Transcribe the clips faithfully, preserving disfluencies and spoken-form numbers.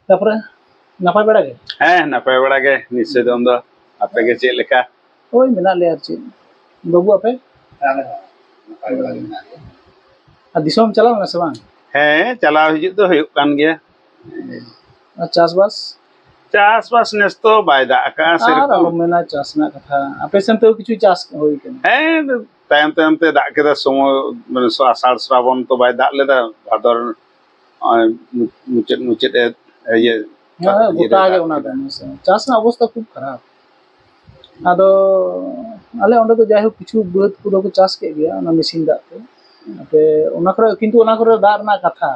ᱛᱟᱯᱚᱨᱮ ᱱᱟᱯᱟᱭ ᱵᱟᱲᱟ ᱜᱮ? ᱦᱮᱸ, ᱱᱟᱯᱟᱭ ᱵᱟᱲᱟ ᱜᱮ ᱱᱤᱥᱪᱚᱭ ᱫᱚ᱾ ᱟᱢ ᱫᱚ ᱟᱯᱮ ᱜᱮ ᱪᱮᱫ ᱞᱮᱠᱟ? ᱦᱳᱭ, ᱢᱮᱱᱟᱜ ᱞᱮᱭᱟ᱾ ᱟᱨ ᱪᱮᱫ ᱵᱟᱹᱵᱩ, ᱟᱯᱮ? ᱟᱞᱮ ᱦᱚᱸ ᱱᱟᱯᱟᱭ ᱵᱟᱲᱟ ᱜᱮ ᱢᱮᱱᱟᱜ ᱞᱮᱭᱟ᱾ ᱟᱨ ᱫᱤᱥᱚᱢ ᱪᱟᱞᱟᱣ ᱞᱮᱱᱟ ᱥᱮ ᱵᱟᱝ? ᱦᱮᱸ, ᱪᱟᱞᱟᱣ ᱦᱤᱡᱩᱜ ᱫᱚ ᱦᱩᱭᱩᱜ ᱠᱟᱱ ᱜᱮᱭᱟ᱾ ᱟᱨ ᱪᱟᱥᱵᱟᱥ? ᱪᱟᱥᱵᱟᱥ ᱱᱮᱥ ᱫᱚ ᱵᱟᱭ ᱫᱟᱜ ᱟᱠᱟᱫᱼᱟ ᱟᱨ ᱥᱮᱨᱚᱠᱚᱢ᱾ ᱟᱞᱚᱢ ᱢᱮᱱᱟ ᱪᱟᱥ ᱨᱮᱱᱟᱜ ᱠᱟᱛᱷᱟ, ᱟᱯᱮ ᱥᱮᱱ ᱛᱮᱦᱚᱸ ᱠᱤᱪᱷᱩ ᱪᱟᱥ ᱦᱩᱭ ᱠᱟᱱᱟ? ᱦᱮᱸ, ᱛᱟᱭᱚᱢ ᱛᱟᱭᱚᱢ ᱛᱮ ᱫᱟᱜ ᱠᱮᱫᱟ, ᱥᱚᱢᱚᱭ ᱢᱟᱱᱮ ᱟᱥᱟᱲ ᱥᱨᱟᱵᱚᱱ ᱛᱚ ᱵᱟᱭ ᱫᱟᱜ ᱞᱮᱫᱟ, ᱵᱷᱟᱫᱚᱨ ᱱᱚᱜᱼᱚᱭ ᱢᱩᱪᱟᱹᱫ ᱢᱩᱪᱟᱹᱫ ᱮ ᱤᱭᱟᱹ ᱦᱮᱸ, ᱤᱭᱟᱹ ᱜᱚᱴᱟ ᱜᱮ ᱫᱟᱜ ᱚᱱᱟ ᱠᱮᱫᱟ᱾ ᱫᱚ ᱪᱟᱥ ᱨᱮᱱᱟᱜ ᱚᱵᱚᱥᱛᱟ ᱠᱷᱩᱵ ᱠᱷᱟᱨᱟᱯ᱾ ᱟᱫᱚ ᱟᱞᱮ ᱚᱸᱰᱮ ᱫᱚ ᱡᱟᱭᱦᱳᱠ ᱠᱤᱪᱷᱩ ᱵᱟᱹᱫᱽ ᱠᱚᱫᱚ ᱠᱚ ᱪᱟᱥ ᱠᱮᱫ ᱜᱮᱭᱟ ᱚᱱᱟ ᱢᱮᱥᱤᱱ ᱫᱟᱜ ᱛᱮ᱾ ᱟᱯᱮ ᱚᱱᱟ ᱠᱚᱨᱮ, ᱠᱤᱱᱛᱩ ᱚᱱᱟ ᱠᱚᱨᱮ ᱫᱟᱜ ᱨᱮᱱᱟᱜ ᱠᱟᱛᱷᱟ,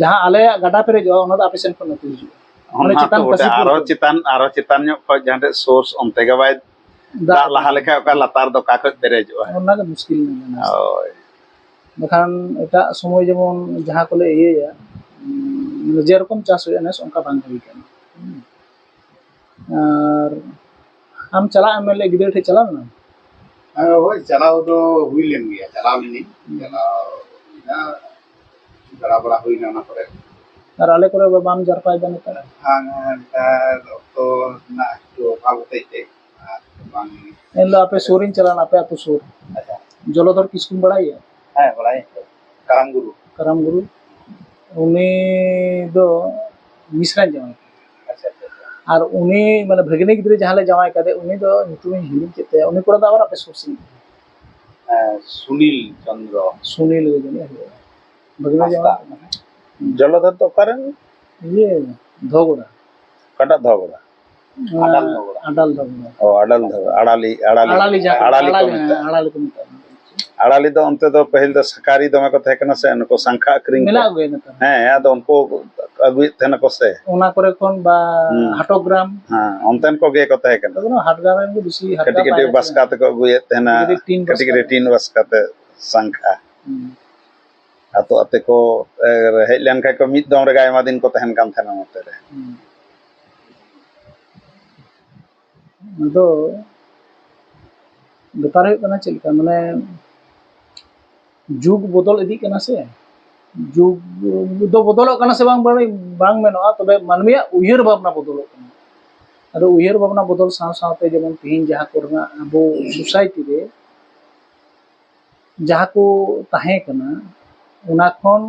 ᱡᱟᱦᱟᱸ ᱟᱞᱮᱭᱟᱜ ᱜᱟᱰᱟ ᱯᱮᱨᱮᱡᱚᱜᱼᱟ, ᱚᱱᱟ ᱫᱚ ᱟᱯᱮ ᱥᱮᱱ ᱠᱷᱚᱱ ᱟᱹᱛᱩ ᱦᱤᱡᱩᱜᱼᱟ᱾ ᱚᱱᱮ ᱚᱱᱟ ᱪᱮᱛᱟᱱ ᱛᱚ ᱵᱚᱴᱷᱮ, ᱠᱟᱥᱤᱯᱩᱨ ᱟᱨᱚ ᱠᱷᱚᱱ᱾ ᱪᱮᱛᱟᱱ, ᱟᱨᱚ ᱪᱮᱛᱟᱱ ᱧᱚᱜ ᱠᱷᱚᱱ ᱡᱟᱦᱟᱸ ᱴᱷᱮᱡ ᱥᱳᱨᱥ, ᱚᱱᱛᱮ ᱜᱮ ᱵᱟᱭ ᱫᱟᱜ ᱫᱟᱜ ᱞᱟᱦᱟ ᱞᱮᱠᱷᱟᱡ ᱚᱠᱟ ᱞᱟᱛᱟᱨ ᱫᱚ ᱚᱠᱟ ᱠᱷᱚᱡ ᱯᱮᱨᱮᱡᱚᱜᱼᱟ? ᱚᱱᱟ ᱜᱮ ᱢᱩᱥᱠᱤᱞ ᱢᱮᱱᱟᱜᱼᱟ᱾ ᱦᱳᱭ᱾ ᱵᱟᱠᱷᱟᱱ ᱮᱴᱟᱜ ᱥᱚᱢᱚᱭ ᱡᱮᱢᱚᱱ ᱡᱟᱦᱟᱸ ᱠᱚᱞᱮ ᱤᱭᱟᱹᱭᱟ, ᱩᱸ, ᱡᱮᱨᱚᱠᱚᱢ ᱪᱟᱥ ᱦᱩᱭᱩᱜᱼᱟ, ᱱᱮᱥ ᱚᱱᱠᱟ ᱵᱟᱝ ᱦᱩᱭ ᱠᱟᱱᱟ᱾ ᱦᱩᱸ᱾ ᱟᱨ ᱟᱢ ᱪᱟᱞᱟᱜ ᱮᱢ ᱢᱮᱱ ᱞᱮᱫ, ᱜᱤᱫᱽᱨᱟᱹ ᱴᱷᱮᱡ ᱪᱟᱞᱟᱣ ᱞᱮᱱᱟᱢ? ᱦᱮᱸ, ᱦᱳᱭ, ᱪᱟᱞᱟᱣ ᱫᱚ ᱦᱩᱭ ᱞᱮᱱ ᱜᱮᱭᱟ, ᱪᱟᱞᱟᱣ ᱞᱮᱱᱟᱹᱧ᱾ ᱦᱩᱸ᱾ ᱪᱟᱞᱟᱣ ᱦᱩᱭᱱᱟ, ᱫᱟᱬᱟ ᱵᱟᱲᱟ ᱦᱩᱭᱱᱟ ᱚᱱᱟ ᱠᱚᱨᱮ᱾ ᱟᱨ ᱟᱞᱮ ᱠᱚᱨᱮ ᱵᱟᱢ ᱡᱟᱨᱯᱟᱭᱮᱫᱟ ᱱᱮᱛᱟᱨ? ᱵᱟᱝ, ᱱᱮᱛᱟᱨ ᱚᱠᱛᱚ ᱨᱮᱱᱟᱜ ᱮᱠᱴᱩ ᱚᱵᱷᱟᱵ ᱦᱚᱛᱮᱡ ᱛᱮ ᱟᱨ ᱵᱟᱝ᱾ ᱮᱱᱦᱤᱞᱳᱜ ᱟᱯᱮ ᱥᱩᱨ ᱨᱤᱧ ᱪᱟᱞᱟᱣ ᱞᱮᱱᱟ, ᱟᱯᱮ ᱟᱹᱛᱩ ᱥᱩᱨ᱾ ᱟᱪᱪᱷᱟ᱾ ᱡᱚᱞᱚᱫᱷᱚᱨ ᱠᱤᱥᱠᱩᱢ ᱵᱟᱲᱟᱭᱟ? ᱦᱮᱸ, ᱵᱟᱲᱟᱭᱟᱹᱧ ᱛᱚ᱾ ᱠᱟᱨᱟᱢ ᱜᱩᱨᱩ᱾ ᱠᱟᱨᱟᱢ ᱜᱩᱨᱩ᱾ ᱩᱱᱤ ᱫᱚ ᱢᱤᱥᱨᱟᱧ ᱡᱟᱶᱟᱭ ᱠᱟᱱᱟ᱾ ᱟᱪᱪᱷᱟ, ᱟᱪᱪᱷᱟ, ᱟᱪᱪᱷᱟ᱾ ᱟᱨ ᱩᱱᱤ, ᱢᱟᱱᱮ, ᱵᱷᱟᱹᱜᱽᱱᱤ ᱜᱤᱫᱽᱨᱟᱹ ᱡᱟᱦᱟᱸ ᱞᱮ ᱡᱟᱶᱟᱭ ᱠᱟᱫᱮ, ᱩᱱᱤ ᱫᱚ ᱧᱩᱛᱩᱢᱤᱧ ᱦᱤᱲᱤᱧ ᱠᱮᱫ ᱛᱟᱭᱟ᱾ ᱩᱱᱤ ᱠᱚᱲᱟ ᱫᱚ ᱟᱵᱟᱨ ᱟᱯᱮ ᱥᱩᱨ ᱥᱮᱱᱤᱡ᱾ ᱦᱮᱸ, ᱥᱩᱱᱤᱞ ᱪᱚᱸᱫᱽᱨᱚ᱾ ᱥᱩᱱᱤᱞ ᱜᱮ ᱡᱟᱹᱱᱤᱡ ᱦᱩᱭᱩᱜᱼᱟ᱾ ᱵᱷᱟᱹᱜᱽᱱᱤ ᱦᱟᱸᱥᱫᱟ᱾ ᱡᱟᱶᱟᱭ ᱠᱟᱱᱟ᱾ ᱡᱚᱞᱚᱫᱷᱚᱨ ᱫᱚ ᱚᱠᱟᱨᱮᱱ? ᱤᱭᱟᱹ, ᱫᱷᱚᱜᱽᱲᱟ᱾ ᱚᱠᱟᱴᱟᱜ ᱫᱷᱚᱜᱽᱲᱟ? ᱟᱰᱟᱞ ᱫᱷᱚᱜᱽᱲᱟ᱾ ᱟᱰᱟᱞ ᱫᱷᱚᱜᱽᱲᱟ᱾ ᱚ, ᱟᱰᱟᱞ ᱫᱷᱚᱜᱽᱲᱟ᱾ ᱟᱲᱟᱞᱤ, ᱟᱲᱟᱞᱤ᱾ ᱟᱲᱟᱞᱤ ᱡᱟᱦᱟᱸ ᱠᱚ ᱟᱲᱟᱞᱤ ᱠᱚ ᱟᱲᱟᱞᱤ, ᱦᱮᱸ, ᱢᱮᱛᱟᱜᱼᱟ᱾ ᱟᱲᱟᱞᱤ ᱠᱚ ᱢᱮᱛᱟᱜᱼᱟ᱾ ᱟᱲᱟᱞᱤ ᱫᱚ ᱚᱱᱛᱮ ᱫᱚ ᱯᱟᱹᱦᱤᱞ ᱫᱚ ᱥᱟᱠᱟᱨᱤ ᱫᱚᱢᱮ ᱠᱚ ᱛᱟᱦᱮᱸ ᱠᱟᱱᱟ ᱥᱮ, ᱱᱩᱠᱩ ᱥᱟᱝᱠᱷᱟ ᱟᱹᱠᱷᱨᱤᱧ ᱠᱚ᱾ ᱢᱮᱱᱟᱜ ᱠᱚᱜᱮᱭᱟ ᱱᱮᱛᱟᱨ ᱦᱚᱸ᱾ ᱦᱮᱸ, ᱟᱫᱚ ᱩᱱᱠᱩ ᱟᱹᱜᱩᱭᱮᱫ ᱛᱟᱦᱮᱱᱟ ᱠᱚ ᱥᱮ᱾ ᱚᱱᱟ ᱠᱚᱨᱮ ᱠᱷᱚᱱ ᱵᱟ ᱦᱩᱸ᱾ ᱦᱟᱴᱚᱜᱨᱟᱢ᱾ ᱦᱮᱸ, ᱚᱱᱛᱮᱱ ᱠᱚᱜᱮ ᱠᱚ ᱛᱟᱦᱮᱸ ᱠᱟᱱᱟ᱾ ᱟᱫᱚ ᱚᱱᱟ ᱦᱟᱴᱜᱨᱟᱢ ᱨᱮᱱ ᱜᱮ ᱵᱮᱥᱤ ᱦᱟᱴᱜᱨᱟᱢ ᱠᱟᱹᱴᱤᱡ ᱠᱟᱹᱴᱤᱡ ᱵᱟᱭᱨᱮ ᱵᱟᱥᱠᱟ ᱥᱮᱫ᱾ ᱛᱮᱠᱚ ᱟᱹᱜᱩᱭᱮᱫ ᱛᱟᱦᱮᱱᱟ᱾ ᱠᱟᱹᱴᱤᱡ ᱠᱟᱹᱴᱤᱡ ᱴᱤᱱ ᱠᱟᱹᱴᱤᱡ ᱵᱟᱥᱠᱟ ᱠᱟᱹᱴᱤᱡ ᱛᱮ᱾ ᱴᱤᱱ ᱵᱟᱥᱠᱟ ᱛᱮ ᱥᱟᱝᱠᱷᱟ᱾ ᱦᱩᱸ᱾ ᱟᱛᱳ ᱟᱛᱳ ᱠᱚ, ᱮ, ᱦᱮᱡ ᱞᱮᱱᱠᱷᱟᱡ ᱠᱚ ᱢᱤᱫ ᱫᱚᱢ ᱨᱮᱜᱮ ᱟᱭᱢᱟ ᱫᱤᱱ ᱠᱚ ᱛᱟᱦᱮᱱ ᱠᱟᱱ ᱛᱟᱦᱮᱱᱟ ᱱᱚᱛᱮ ᱨᱮ᱾ ᱦᱩᱸ᱾ ᱟᱫᱚ ᱵᱮᱯᱟᱨ ᱦᱩᱭᱩᱜ ᱠᱟᱱᱟ ᱪᱮᱫ ᱞᱮᱠᱟ, ᱢᱟᱱᱮ ᱡᱩᱜᱽ ᱵᱚᱫᱚᱞ ᱤᱫᱤᱜ ᱠᱟᱱᱟ ᱥᱮ, ᱡᱩᱜᱽ ᱫᱚ ᱵᱚᱫᱚᱞᱚᱜ ᱠᱟᱱᱟ ᱥᱮ ᱵᱟᱝ, ᱵᱟᱝ ᱢᱮᱱᱚᱜᱼᱟ, ᱛᱚᱵᱮ ᱢᱟᱹᱱᱢᱤᱭᱟᱜ ᱩᱭᱦᱟᱹᱨ ᱵᱷᱟᱵᱽᱱᱟ ᱵᱚᱫᱚᱞᱚᱜ ᱠᱟᱱᱟ᱾ ᱟᱫᱚ ᱩᱭᱦᱟᱹᱨ ᱵᱷᱟᱵᱽᱱᱟ ᱵᱚᱫᱚᱞ ᱥᱟᱶ ᱥᱟᱶᱛᱮ ᱡᱮᱢᱚᱱ ᱛᱮᱦᱮᱧ ᱡᱟᱦᱟᱸ ᱠᱚᱨᱮᱱᱟᱜ ᱟᱵᱚ ᱥᱳᱥᱟᱭᱴᱤ ᱨᱮ ᱡᱟᱦᱟᱸ ᱠᱚ ᱛᱟᱦᱮᱸ ᱠᱟᱱᱟ, ᱚᱱᱟ ᱠᱷᱚᱱ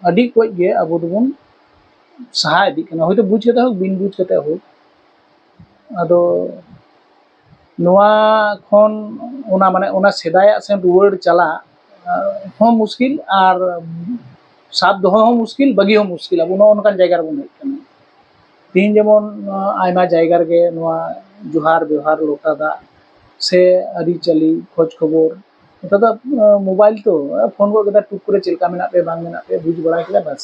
ᱟᱹᱰᱤ ᱠᱚᱡ ᱜᱮ ᱟᱵᱚ ᱫᱚᱵᱚᱱ ᱥᱟᱦᱟ ᱤᱫᱤᱜ ᱠᱟᱱᱟ, ᱦᱚᱭᱛᱳ ᱵᱩᱡᱽ ᱠᱟᱛᱮ ᱦᱳᱠ, ᱵᱤᱱ ᱵᱩᱡᱽ ᱠᱟᱛᱮ ᱦᱳᱠ᱾ ᱟᱫᱚ ᱱᱚᱣᱟ ᱠᱷᱚᱱ ᱚᱱᱟ, ᱢᱟᱱᱮ, ᱚᱱᱟ ᱥᱮᱫᱟᱭᱟᱜ ᱥᱮᱱ ᱨᱩᱣᱟᱹᱲ ᱪᱟᱞᱟᱜ ᱦᱚᱸ ᱢᱩᱥᱠᱤᱞ, ᱟᱨ ᱥᱟᱵ ᱫᱚᱦᱚ ᱦᱚᱸ ᱢᱩᱥᱠᱤᱞ, ᱵᱟᱹᱜᱤ ᱦᱚᱸ ᱢᱩᱥᱠᱤᱞ᱾ ᱟᱵᱚ ᱱᱚᱜᱼᱚ ᱱᱚᱝᱠᱟᱱ ᱡᱟᱭᱜᱟ ᱨᱮᱵᱚᱱ ᱦᱮᱡ ᱟᱠᱟᱱᱟ᱾ ᱛᱮᱦᱮᱧ ᱡᱮᱢᱚᱱ, ᱟᱭᱢᱟ ᱡᱟᱭᱜᱟ ᱨᱮᱜᱮ ᱱᱚᱣᱟ ᱡᱚᱦᱟᱨ ᱵᱮᱣᱦᱟᱨ, ᱞᱚᱴᱟ ᱫᱟᱜ ᱥᱮ ᱟᱹᱨᱤᱪᱟᱹᱞᱤ, ᱠᱷᱚᱡᱽ ᱠᱷᱚᱵᱚᱨ, ᱱᱮᱛᱟᱨ ᱫᱚ ᱢᱳᱵᱟᱭᱤᱞ ᱛᱚ, ᱯᱷᱳᱱ ᱜᱚᱫ ᱠᱮᱫᱟ, ᱴᱩᱠ ᱠᱚᱨᱮ ᱪᱮᱫ ᱞᱮᱠᱟ ᱢᱮᱱᱟᱜ ᱯᱮᱭᱟ ᱵᱟᱝ ᱢᱮᱱᱟᱜ ᱯᱮᱭᱟ ᱵᱩᱡᱽ ᱵᱟᱲᱟ ᱠᱮᱫᱟ, ᱵᱟᱥ᱾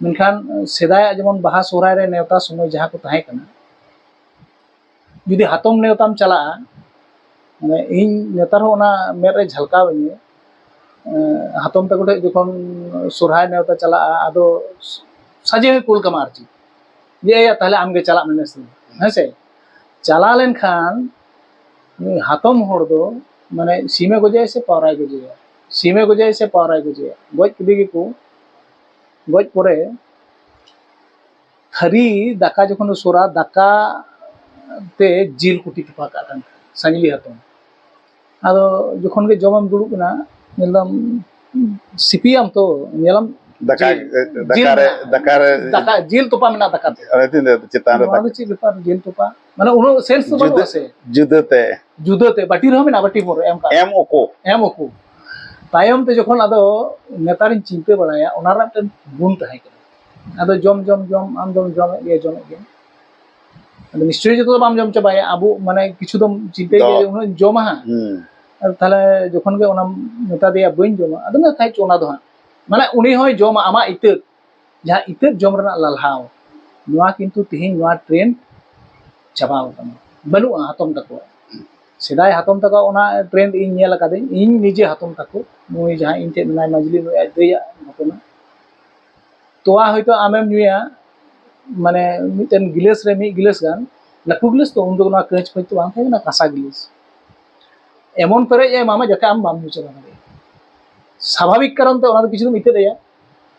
ᱢᱮᱱᱠᱷᱟᱱ ᱥᱮᱫᱟᱭᱟᱜ ᱡᱮᱢᱚᱱ ᱵᱟᱦᱟ ᱥᱚᱦᱨᱟᱭ ᱨᱮ ᱱᱮᱣᱛᱟ ᱥᱚᱢᱚᱭ ᱡᱟᱦᱟᱸ ᱠᱚ ᱛᱟᱦᱮᱸ ᱠᱟᱱᱟ, ᱡᱩᱫᱤ ᱦᱟᱛᱚᱢ ᱱᱮᱣᱛᱟᱢ ᱪᱟᱞᱟᱜᱼᱟ, ᱢᱟᱱᱮ, ᱤᱧ ᱱᱮᱛᱟᱨ ᱦᱚᱸ ᱚᱱᱟ ᱢᱮᱫ ᱨᱮ ᱡᱷᱟᱞᱠᱟᱣ ᱤᱧᱟᱹ᱾ ᱮᱸ, ᱦᱟᱛᱚᱢ ᱛᱟᱠᱚ ᱴᱷᱮᱱ ᱡᱚᱠᱷᱚᱱ ᱥᱚᱨᱦᱟᱭ ᱱᱮᱣᱛᱟ ᱪᱟᱞᱟᱜᱼᱟ, ᱟᱫᱚ ᱥᱟᱡᱮ ᱦᱚᱸᱭ ᱠᱩᱞ ᱠᱟᱢᱟ ᱟᱨ ᱪᱮᱫ, ᱡᱮ, "ᱮᱭᱟ, ᱛᱟᱦᱞᱮ ᱟᱢᱜᱮ ᱪᱟᱞᱟᱜ ᱢᱮ ᱱᱮᱥ ᱫᱚ", ᱦᱮᱸ ᱥᱮ? ᱪᱟᱞᱟᱣ ᱞᱮᱱᱠᱷᱟᱱ ᱩᱱᱤ ᱦᱟᱛᱚᱢ ᱦᱚᱲ ᱫᱚ, ᱢᱟᱱᱮ, ᱥᱤᱢᱮ ᱜᱚᱡᱮᱭᱟ ᱥᱮ ᱯᱟᱣᱨᱟᱭ ᱜᱚᱡᱮᱭᱟ, ᱥᱤᱢᱮ ᱜᱚᱡᱮᱭᱟ ᱥᱮ ᱯᱟᱣᱨᱟᱭ ᱜᱚᱡᱮᱭᱟ, ᱜᱚᱡ ᱠᱮᱫᱮ ᱜᱮᱠᱚ᱾ ᱜᱚᱡ ᱯᱚᱨᱮ ᱛᱷᱟᱹᱨᱤ ᱫᱟᱠᱟ ᱡᱚᱠᱷᱚᱱ ᱥᱚᱨᱟ, ᱫᱟᱠᱟ ᱛᱮ ᱡᱤᱞ ᱠᱩᱴᱤ ᱛᱚᱯᱟ ᱠᱟᱜ ᱠᱟᱱ ᱛᱟᱦᱮᱸᱫ ᱥᱟᱸᱡᱞᱤ ᱦᱟᱛᱚᱢ᱾ ᱟᱫᱚ ᱡᱚᱠᱷᱚᱱ ᱜᱮ ᱡᱚᱢᱮᱢ ᱫᱩᱲᱩᱵ ᱮᱱᱟ, ᱧᱮᱞᱫᱟᱢ ᱥᱤᱯᱤᱭᱟᱢ ᱛᱚ, ᱧᱮᱞᱟᱢ ᱫᱟᱠᱟ, ᱡᱤᱞ, ᱫᱟᱠᱟ ᱡᱤᱞ ᱨᱮ, ᱢᱮᱱᱟᱜᱼᱟ᱾ ᱫᱟᱠᱟ ᱨᱮ ᱫᱟᱠᱟ, ᱡᱤᱞ ᱛᱚᱯᱟ ᱢᱮᱱᱟᱜᱼᱟ ᱫᱟᱠᱟ ᱛᱮ᱾ ᱟᱨ ᱛᱤᱱᱟᱹᱜ ᱪᱮᱛᱟᱱ ᱨᱮ ᱱᱚᱣᱟ ᱫᱟᱠᱟ᱾ ᱫᱚ ᱪᱮᱫ ᱵᱮᱯᱟᱨ, ᱡᱤᱞ ᱛᱚᱯᱟ? ᱢᱟᱱᱮ, ᱩᱱᱟᱹᱜ ᱥᱮᱱᱥ ᱫᱚ ᱡᱩᱫᱟᱹ, ᱵᱟᱹᱱᱩᱜᱼᱟ ᱥᱮ᱾ ᱡᱩᱫᱟᱹ ᱛᱮ᱾ ᱡᱩᱫᱟᱹ ᱛᱮ, ᱵᱟᱹᱴᱤ ᱨᱮᱦᱚᱸ ᱢᱮᱱᱟᱜᱼᱟ, ᱵᱟᱹᱴᱤ ᱵᱷᱳᱨ ᱮᱢ ᱠᱟᱜ᱾ ᱮᱢ ᱩᱠᱩ᱾ ᱮᱢ ᱩᱠᱩ᱾ ᱛᱟᱭᱚᱢ ᱛᱮ ᱡᱚᱠᱷᱚᱱ ᱟᱫᱚ ᱱᱮᱛᱟᱨᱤᱧ ᱪᱤᱱᱛᱟᱹ ᱵᱟᱲᱟᱭᱟ, ᱚᱱᱟ ᱨᱮᱱᱟᱜ ᱢᱤᱫᱴᱮᱱ ᱜᱩᱱ ᱛᱟᱦᱮᱸ ᱠᱟᱱᱟ᱾ ᱟᱫᱚ ᱡᱚᱢ, ᱡᱚᱢ, ᱡᱚᱢ, ᱟᱢ ᱫᱚᱢ ᱡᱚᱢᱮᱫ ᱜᱮᱭᱟ, ᱡᱚᱢᱮᱫ ᱜᱮᱭᱟ᱾ ᱟᱫᱚ ᱱᱤᱥᱪᱚᱭ ᱡᱚᱛᱚ ᱫᱚ ᱵᱟᱢ ᱡᱚᱢ ᱪᱟᱵᱟᱭᱟ, ᱟᱵᱚ, ᱢᱟᱱᱮ, ᱠᱤᱪᱷᱩ ᱫᱚᱢ ᱪᱤᱱᱛᱟᱹᱭ ᱫᱚ᱾ ᱜᱮᱭᱟ ᱡᱮ ᱩᱱᱟᱹᱜ ᱤᱧ ᱡᱚᱢᱟ ᱦᱟᱸᱜ᱾ ᱦᱩᱸ᱾ ᱟᱫᱚ ᱛᱟᱦᱞᱮ ᱡᱚᱠᱷᱚᱱ ᱜᱮ ᱚᱱᱟᱢ ᱢᱮᱛᱟ ᱫᱮᱭᱟ, "ᱵᱟᱹᱧ ᱡᱚᱢᱟ", ᱟᱫᱚ ᱢᱮᱱᱫᱟ, "ᱛᱟᱦᱮᱸ ᱦᱚᱪᱚ ᱚᱱᱟ ᱫᱚ ᱦᱟᱸᱜ", ᱢᱟᱱᱮ, ᱩᱱᱤ ᱦᱚᱸᱭ ᱡᱚᱢᱟ ᱟᱢᱟᱜ ᱤᱛᱟᱹ, ᱡᱟᱦᱟᱸ ᱤᱛᱟᱹ ᱡᱚᱢ ᱨᱮᱱᱟᱜ ᱞᱟᱞᱦᱟᱣ, ᱱᱚᱣᱟ ᱠᱤᱱᱛᱩ ᱛᱮᱦᱮᱧ ᱱᱚᱣᱟ ᱴᱨᱮᱱᱰ ᱪᱟᱵᱟᱣ ᱟᱠᱟᱱᱟ, ᱵᱟᱹᱱᱩᱜᱼᱟ ᱦᱟᱛᱚᱢ ᱛᱟᱠᱚᱣᱟᱜ᱾ ᱥᱮᱫᱟᱭ ᱦᱟᱛᱚᱢ ᱛᱟᱠᱚᱣᱟᱜ ᱚᱱᱟ ᱴᱨᱮᱱᱰ ᱤᱧ ᱧᱮᱞ ᱟᱠᱟᱫᱟᱹᱧ, ᱤᱧ ᱱᱤᱡᱮ ᱦᱟᱛᱚᱢ ᱛᱟᱠᱚ, ᱱᱩᱭ ᱡᱟᱦᱟᱸ ᱤᱧ ᱴᱷᱮᱱ ᱢᱮᱱᱟᱭ ᱢᱟᱹᱡᱽᱞᱤ, ᱱᱩᱭ ᱟᱡ ᱫᱟᱹᱭᱟᱜ ᱜᱷᱚᱴᱚᱱᱟ᱾ ᱛᱚᱣᱟ ᱦᱚᱭᱛᱳ ᱟᱢᱮᱢ ᱧᱩᱭᱟ, ᱢᱟᱱᱮ, ᱢᱤᱫᱴᱮᱱ ᱜᱤᱞᱟᱹᱥ ᱨᱮ ᱢᱤᱫ ᱜᱤᱞᱟᱹᱥ ᱜᱟᱱ, ᱞᱟᱹᱴᱩ ᱜᱤᱞᱟᱹᱥ ᱛᱚ, ᱩᱱᱫᱚ ᱚᱱᱟ ᱠᱟᱹᱪ ᱯᱷᱟᱹᱪ ᱛᱚ ᱵᱟᱝ ᱛᱟᱦᱮᱸ ᱠᱟᱱᱟ, ᱠᱟᱸᱥᱟ ᱜᱤᱞᱟᱹᱥ, ᱮᱢᱚᱱ ᱯᱮᱨᱮᱡ ᱮ ᱮᱢᱟᱢᱟ ᱡᱟᱛᱮ ᱟᱢ ᱵᱟᱢ ᱧᱩ ᱪᱟᱵᱟ ᱫᱟᱲᱮᱭᱟᱜᱼᱟ᱾ ᱥᱟᱵᱷᱟᱵᱤᱠ ᱠᱟᱨᱚᱱ ᱛᱮ ᱚᱱᱟ ᱫᱚ ᱠᱤᱪᱷᱩ ᱫᱚᱢ ᱤᱛᱟᱹᱫ ᱟᱭᱟ᱾